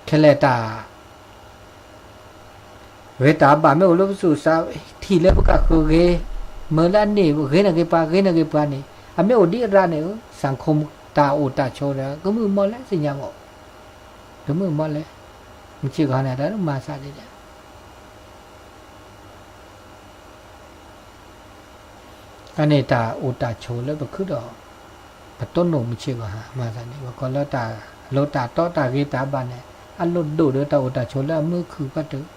ခဲလၢာ်တၢ် ဂ့ၤတၢ်ဘၣ်မ့ၢ်အိၣ်လၢပသူၣ်သး ထံၣ်လၢပကဃုဂ့ၤ, မ့ၢ်လၢအန့ၣ် ဂ့ၤန့ၢ်ဂ့ၤပှၤ ဂ့ၤန့ၢ်ဂ့ၤပှၤန့ၣ် အမ့ၢ်အိၣ်ဒ်အရၤန့ၣ်ဧၢ, စၣ်ခိၣ်တၢ်အိၣ်တၢ်ဆိးဒီး ကမုၢ်မီၢ်လဲၣ်သ့ၣ်ညါမး, ကမုၢ်မီၢ်လဲၣ်, မုၢ်ဆ့ၣ်ဂီၤန့ၣ် တၢ်မၤသးဒ်န့ၣ် အန့ၣ်တၢ်အိၣ်တၢ်ဆိးလၢပခုဒီး ပတိၢ်နီၣ်မုၢ်ဆ့ၣ်ဂီၤဟါ မၤသးန့ၣ် ပကိးလၢတၢ်လိၣ်တၢ်တီတၢ်ဂ့ၤတၢ်ဘၣ်န့ၣ် အလိၣ်ဒိၣ်ဒီးတၢ်အိၣ်တၢ်ဆိးလၢအမုာ်ခုၣ်ပှၢ်တၢၢ်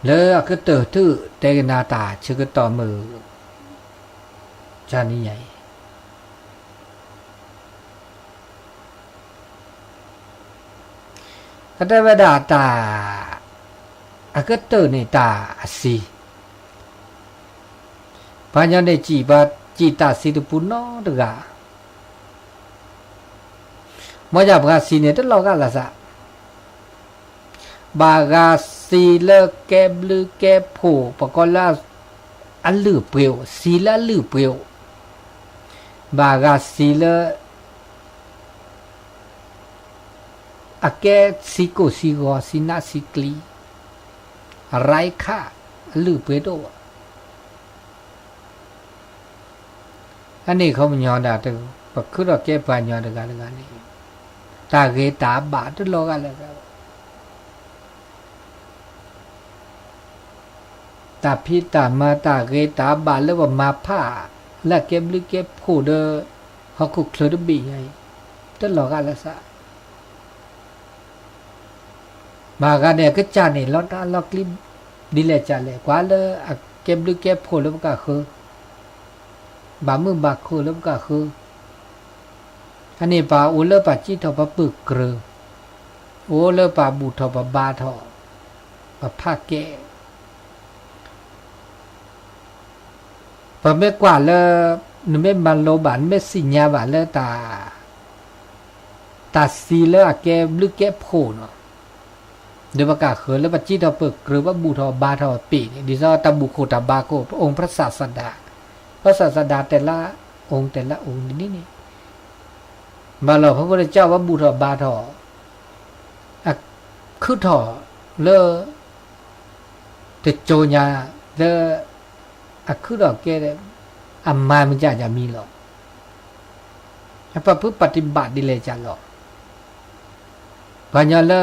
လၢအကတၢၢ်ထု တဲကနၣ်တၢ်ဆၢကတီၢ်မုၢ် ကနံၤညါအံၤ ကတဲဝဲဒၣ်တၢ် အကတၢၢ်န့ၣ်တၢ်အစံး ပှၤညီန့ၣ် စံးတၢ်စံးတပူၤနီတဂၤ မ်ယပှၤစံးန့ၣ် တလီၤဂာ်လၢသး ဘၣ်ဂၤစံးလၢကဲဘျုးကဲဖှိၣ် ပကိးလၢ အလုၢ်အပှ့ၤအိၣ် စံးလၢအလုၢ်အပှ့ၤအိၣ် ဘၣ်ဂၤစံးလၢ အကဲစံးကိၣ်စံးဂီၤ စံးနးစံးကျံၤ အရၢခး အလုၢ်အပှ့ၤတအိၣ်ဘၣ် အန့ၣ်ခီပညီဒၣ် ပခုဒီးကဲပှၤညီတဂၤတဂၤန့ၣ် တၢ်ဂ့ၤတၢ်ဘၣ်တလီၤဂာ်လၢၤဘၣ် တၢ်ဖံးတၢ်မၤတၢ်ဂ့ၤတၢ်ဘၣ်လၢပမၤဖး လၢအကဲဘျုးကဲဖှိၣ်ဒီး ဟီၣ်ခိၣ်ချၢတဘ့ၣ်ညါအံၤ တလီၤဂာ်လၢၤသး မၤဂၤန့ၣ် အကစၢ်န့ၣ် လီၤတၢ်လီၤကျဲ ဒ်လဲၣ်ကလဲၣ် ကွၢ်လၢအကဲဘျုးကဲဖှိၣ်လၢပကဃု ဘၣ်မုာ်ဘၣ်ခုၣ်လၢပကဃု အန့ၣ်ပှၤအိၣ်လၢပှၤစံၣ်ထီၣ်ပှၤပၢၢ်ကြၢး, အိၣ်လၢပှၤဘူၣ်ထီၣ်ပှၤဘါထီၣ်, ပှၤဖးကဲ, ပမ့ၢ်ကွၢ်လၢ နမ့ၢ်မၤလိဘၣ် နမ့ၢ်သ့ၣ်ညါဘၣ်လၢ တၢ်သံလၢအကဲဘျုးကဲဖှိၣ်နီၤ, ဒီးပကဃၢၤလၢပှၤစံၣ်ထီၣ်ပၢၢ်ကြၢး ပှၤဘူၣ်ထီၣ်ဘါထီၣ်ပ့ၤန့ၣ် ဒ်သိးတၢ်ဘူၣ်ခိၣ်တၢ်ဘါခိၣ် ပအိၣ် พระศาสดา, พระศาสดา တဲလၢအိၣ်တဲလၢအိၣ်န့ၣ်န့ၣ်, ဘၣ်လီၤ พระพุทธเจ้า ပှၤဘူၣ်ထီၣ်ဘါထီၣ် အခုၣ်ထီၣ်လၢ တကၠိညါလၢ အခုၣ်ထီၣ်ကဲ အမၤမ့ၢ်ကၢ်ကၢ်မံၤလီၤ. ပှၤဖုပฏิบัติဒ်လဲၣ်ကၢ်လီၤ. ပှၤကညီလၢ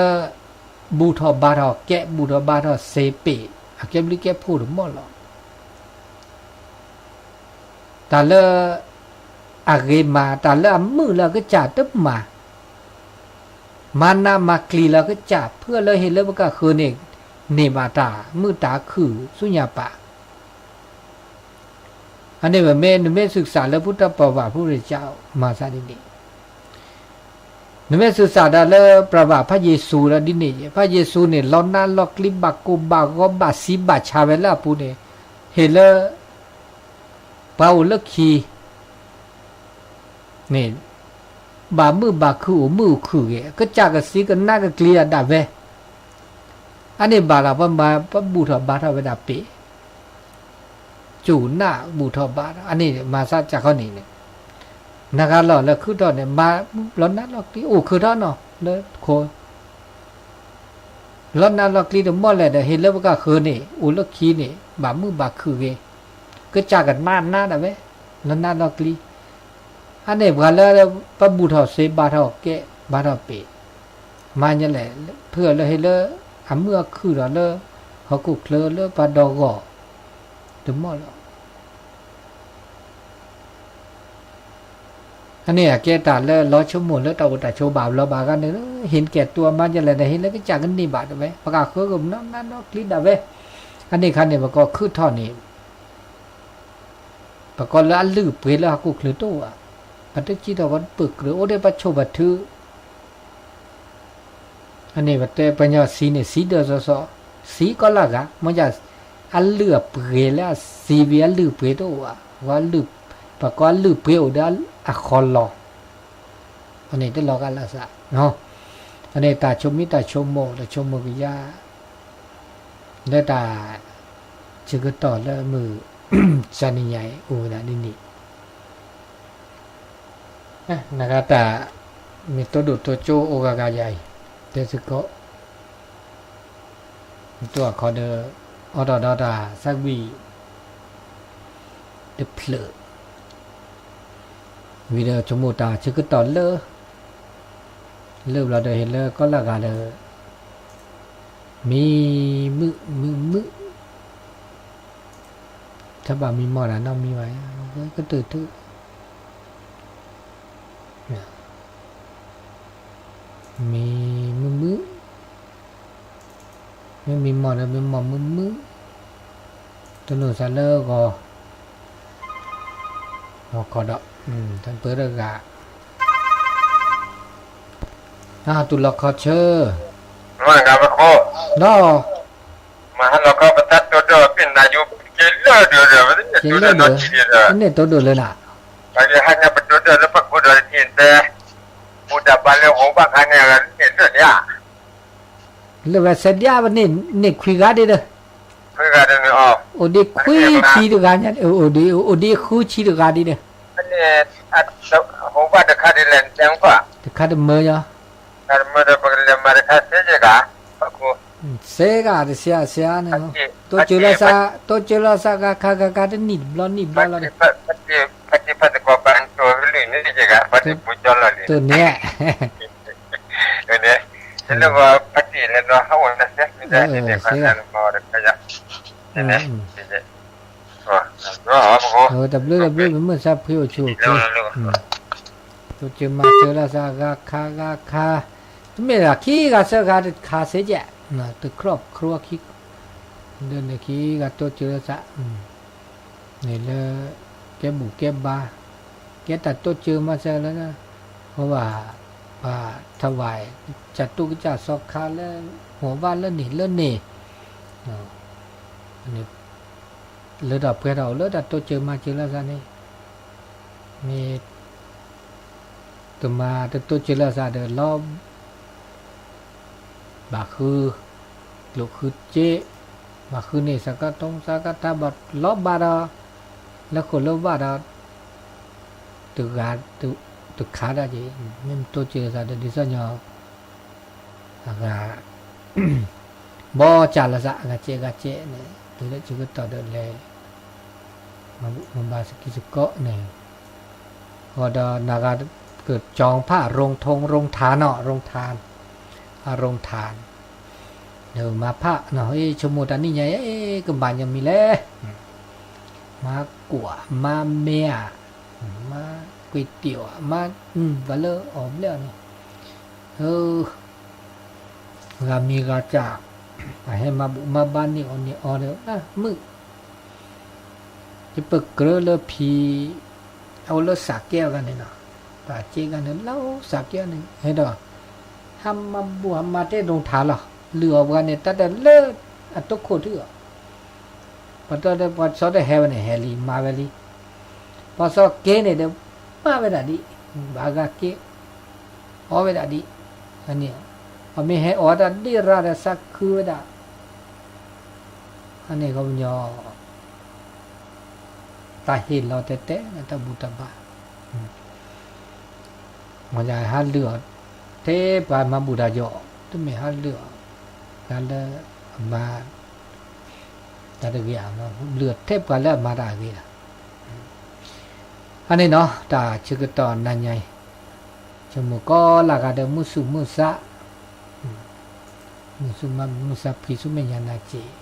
ဘူၣ်ထီၣ်ဘါထီၣ်ကဲ ဘူၣ်ထီၣ်ဘါထီၣ်စ့ပ့ၤ အကဲဘျုးကဲဖှိၣ်တမီၢ်လီၤ. တၢ်လၢ အဂ့ၤမး တၢ်လၢအမုာ်လၢအကစၢ်တမၤ မၤနးမၤကျံၤလၢကစၢ် ဖုလၢဟ့ၣ်လၢပကဃၢၤန့ၣ် န့ၢ်ဘၣ်တၢ်မုာ်တၢ်ခုၣ်ဆူညါပာ်. အန့ၣ်မ့ၢ် နမ့ၢ်စူးစးလၢ พุทธประวัติ ဖုရကၢ် မၤသးဒ်န့ၣ်, နမ့ၢ်စူးစးဒၣ်လၢ ประวัติ ဖးယ့ၣ်ၡူးဒီးဒ်န့ၣ် ဖးယ့ၣ်ၡူးန့ၣ် လီၤနးလီၤကျံ ဘၣ်ကိၢ်ဘၣ်ဂီၤ ဘၣ်စံးဘၣ်ဆၣ်ဝဲလၢအပူၤန့ၣ် ဟ့ၣ်လၢ ပှၤအိၣ်လၢခံ န့ၣ် ဘၣ်မုာ်ဘၣ်ခုၣ် အိၣ်မုာ်အိၣ်ခုၣ်ဂ့ၤ ကစၢ်ကစံးကနါကကျံၤအဒၣ်ဝဲ, အန့ၣ်ဘၣ်လီၤ ပှၤမၤ ပှၤဘူၣ်ထီၣ်ဘါထီၣ်ဝဲဒၣ်ပ့ၤ, စူၢ်နၢ်ဘူၣ်ထီၣ်ဘါထီၣ် အန့ၣ်မၤသးစၢ်ခီန့ၣ်န့ၣ်, နဂၤလီၤလၢခုၣ်ထီၣ်န့ၣ် မၤလီၤနးလီၤကျံ အိၣ်ခုၣ်ထီၣ်နီၤ လၢခိ လီၤနးလီၤကျံတမီၢ်လဲၣ်ဒီး ဟ့ၣ်လၢပကဃၢၤန့ၣ် အိၣ်လၢခံန့ၣ် ဘၣ်မုာ်ဘၣ်ခုၣ်ဂ့ၤ, ကစၢ်ကနါနါဒၣ်ဝဲ, လီၤနးလီၤကျံ, အန့ၣ်ပှၤလၢ ပှၤဘူၣ်ထီၣ်စ့ဘါထီၣ်ကဲ ဘါထီၣ်ပ့ၤ, မၤညါလဲၣ် ဖုလၢဟ့ၣ်လၢ အမုာ်အခုၣ်ဒီးလၢ ဟီၣ်ခိၣ်ချၢလၢပှၤဒီဂီၢ် တမီၢ်လီၤ. အန့ၣ်အကဲတၢ်လၢလီၤဆိကမိၣ်လၢတၢ်အိၣ်တၢ်ဆိးဘၣ်ဘျီဘၣ်ဂၤန့ၣ်လၢ ဟ့ၣ်ကဲၣ်တူမၤယလဲၣ်န့ၣ် ဟ့ၣ်လၢကစၢ်ကန့ၢ်ဘၣ်တဝဲ ပကဃၢၤကမၤနးနီၢ်ကျံဒၣ်ဝဲ, အန့ၣ်ခါန့ၣ် ပကိးခုၣ်ထီၣ်န့ၣ် ပကိးလၢအလုၢ်အပှ့ၤလၢဟီၣ်ခိၣ်ချၢတအိၣ်ဧါ, ပတစံးထီၣ်ပှၤပၢၢ်ကြၢး အိၣ်ဒၣ်ပှၤဆိၣ်ပှၤထုး အန့ၣ်ပတဲပှၤကညီစံးန့ၣ် စံးဒၢစီစီ, စံးကီးလၢဂၤ မ့ၢ်ယၤ အလုၢ်အပှ့ၤလၢအစံးဝံၤအလုၢ်အပှ့ၤတအိၣ်ဘၣ်, ပှၤလုၢ်, ပှၤကိးအလုၢ်အပှ့ၤအိၣ်ဒီးအဃီလီၤ, အန့ၣ်တလီၤဂာ်လၢသး, အန့ၣ်တၢ်ဆိမိၣ်တၢ်ဆိကမိၣ် တၢ်ဆိကမိၣ်ကယၤ လၢတၢ် ဆၢကတီၢ်လၢမုၢ် စနေညါအံၤ အိၣ်ဝဲဒၣ်ဒ်န့ၣ် နဂၤတၢ် မ့ၢ်တိဒိၣ်တိကၠိအိၣ်ဂၤဂၤယၤအံၤ တဲစ့ၢ်ကီး တိအခီဒီး အိးထီၣ်ဒီးတၢ်သးကွံာ် တဖျၢၣ် ဝံၤဒီးဆိကမိၣ်တၢ်ဆၢကတီၢ်လၢ လၢဘျီဒီးဟ့ၣ်လၢကီၢ်လၢဂၤဒီး မံမုာ်မုာ်မုာ် ထီၣ်ဘၣ်မံမီၢ်ဒၣ်နီတမံၤဘၣ် ကတၢၢ်ထူၣ် မံမုာ်မုာ် မ့ၢ်မံမီၢ်ဒီးမ့ၢ်မီၢ်မုာ်မုာ် တလိၣ်သးလၢဂီၤ ဂီၤခီဒီး တပၢတဂၤ တူၢ်လီၤခီဆၢ မၤဟါလီၤခီ ပတၢ်တိဒိၣ် ပနၢ်ယူၤ က့ၤလၢဒၢးဒီး က့ၤလၢဒၢး ပန့ၢ်တိဒိၣ်လၢနၤ ပှၤကဟါညါပတိဒိၣ်လၢပခိၣ်ဒီးတံၢ်တဲ ဘူၣ်တၢ်ဘါလၢဂီၤဘၣ်ခါန့ၣ် န့ၢ်လၢဒၣ် လၢဝဲစဲးဒၣ်ပန့ၢ် န့ၢ်ခွံဂၤဒ်ဒီး ခွံဆံတဂၤညါ အိၣ်ဒံးဃုဆံတဂၤဒ်ဒီး ဟိဘၣ်တခါဒ်လဲၣ် တခါတမၢယီၤ စဲးဂၤတစဲးစဲးန့ၣ် တိစၢၤလီၤစး တိစၢၤလီၤစးဂၤခါဂၤခါတနံၣ်တဘျီနံၣ်ဘျီလီၤန့ၣ် တိၢ်န့ၣ် စဲးဂၤ တဘျုးတဘျုး ပမုၢ်သးဖှံအိၣ်ဆူၣ်အိၣ်ချ့ တိစၢၤမၤစၢၤလီၤစးဂၤခါဂၤခါ တမ့ၢ်ဒၣ်ခံဂၤသၢဂၤတခါစ့ၢ်ကီး တခီၣ်ခီခံ ဒ်န့ၣ်ခံဂၤတိစၢၤလီၤစး န့ၣ်လၢ ကဲဘူၣ်ကဲဘါ ကဲတၢ်တိစၢၤမၤစၢၤလၢ ဘၣ်, ပှၤထဝဲ ကစၢ်တူၢ်ကစၢ်စီခါလၢ မိၢ်ဘၣ်လၢန့ၣ်လၢန့ၣ်, လၢတၢ်ပှဲၤထီၣ်အိၣ်လၢတၢ်တိစၢၤမၤစၢၤလိာ်သးန့ၣ်, မ့ၢ်တမၤတတိစၢၤလိာ်သးဒီးလီၤ ဘၣ်ဃု ကျိၣ်ဃုစ့, ဘၣ်ဃုန့ၢ်စးကတီၢ်စးကတီၢ်ဘၣ်လီၤဘၣ်ဒီး, လၢဃိာ်လၢဘၣ်ဒီး, တဂၤ, တခါဒၣ်က့ၤ, မ့ၢ်မတိစၢၤသးဒီးဒ်သိးညီ, အဂၤ, ဘီစၢ်လိာ်သး အဂၤစဲးဂၤစဲးန့ၣ် တုၤလၢဆၢကတီၢ်ဒီးလဲၤ မၤဘၣ်စကံစကီးန့ၣ်, ဃီဒီးနဂၤကကၠီဖးရိထူရိထါနီၤ ရိထါ, အရိထါ, ဒီးမၤဖးနီၤ ဆိကမိၣ်တၢ်နံၣ်ညါအံၤ ကဘၣ်ညီမံၤလဲၣ်, မၤကွၢ် မၤမဲာ်ဧါ, မၤကွံာ်တံာ်ဧါ မၤ, ပှၤလၢအီၣ်ဘျဲၣ်အီၤန့ၣ်, ဂၤမံၤဂၤစၢ်, အဟဲမၤဘူၣ်မၤဘါန့ၢ်အီၤန့ၢ်အီၤဒီး မုၢ် ယပကြၢးလၢဖံ, အအိၣ်လၢစးကဲအဂၤန့ၣ်နီၤ, ပှၤစ့ဂၤန့ၣ် လၢစးကဲန့ၣ် ဟဲဒီး, ဟးမၤဘူၣ်ဟးမၤတဲရိထါလီၤ, လုၢ်အီၣ်ပှၤန့ၣ် တၢ်တလၢအတိခိၣ်ထံၣ်အီၤ, ပှၤတၢ်ဒီးပှၤစီၤတဟဲဝဲန့ၣ် ဟဲလံ မၤဝဲလံ, ပှၤစီၤက့န့ၣ်ဒီး, မၤဝဲဒၣ်ဒ်, ဘၣ်ဂၤက့, အီၣ်ဝဲဒၣ်ဒ်, အန့ၣ်, ပှၤမ့ၢ်ဟဲအီၣ်တၢ်ဒ့ၣ်ရၣ်ဒီးသးခုဝဲဒၣ် အန့ၣ်ခီပညီ, တၢ်ဟ့ၣ်လီၤတဲာ်တဲာ် တၢ်ဘူၣ်တၢ်ဘါ, မ့ၢ်ဟးလုၢ်အီၣ်, ထဲပှၤမၤဘူၣ်တၢ်ယီၤ, တမ့ၢ်ဟးလုၢ်အီၣ်, တၢ်လၢအမၤ, တၢ်တဂ့ၤဧါ, လုၢ်အီၣ်ထဲပှၤလၢအမၤတၢ်အဂ့ၤလီၤ. အန့ၣ်နီၤ တၢ်ဆၢကတီၢ်နၤညါအံၤ, ဆိကမိၣ်ကိးလၢ်ဂၤဒီးမုၢ်ဆူၣ်မုၢ်ဆါ, မုၢ်ဆူၣ်မုၢ်ဆါဖှံဆူမဲာ်ညါနၤစ့ၢ်,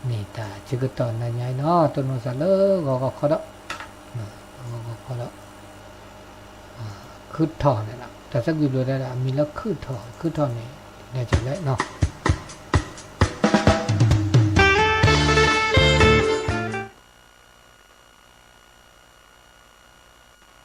မ့ၢ်တၢ်ဆၢကတီၢ်နၤညါအံၤနီၤ တိၢ်နီၣ်သးလၢဂီၤဂီၤခီဒီး, ဂီၤဂီၤခီဒီး, ခုၣ်ထီၣ်န့ၣ်လီၤ တၢ်သးကွံာ်ဘျီဒၣ်ဒီး အမံၤလၢခုၣ်ထီၣ် ခုၣ်ထီၣ်န့ၣ်, လဲၤကလဲၣ်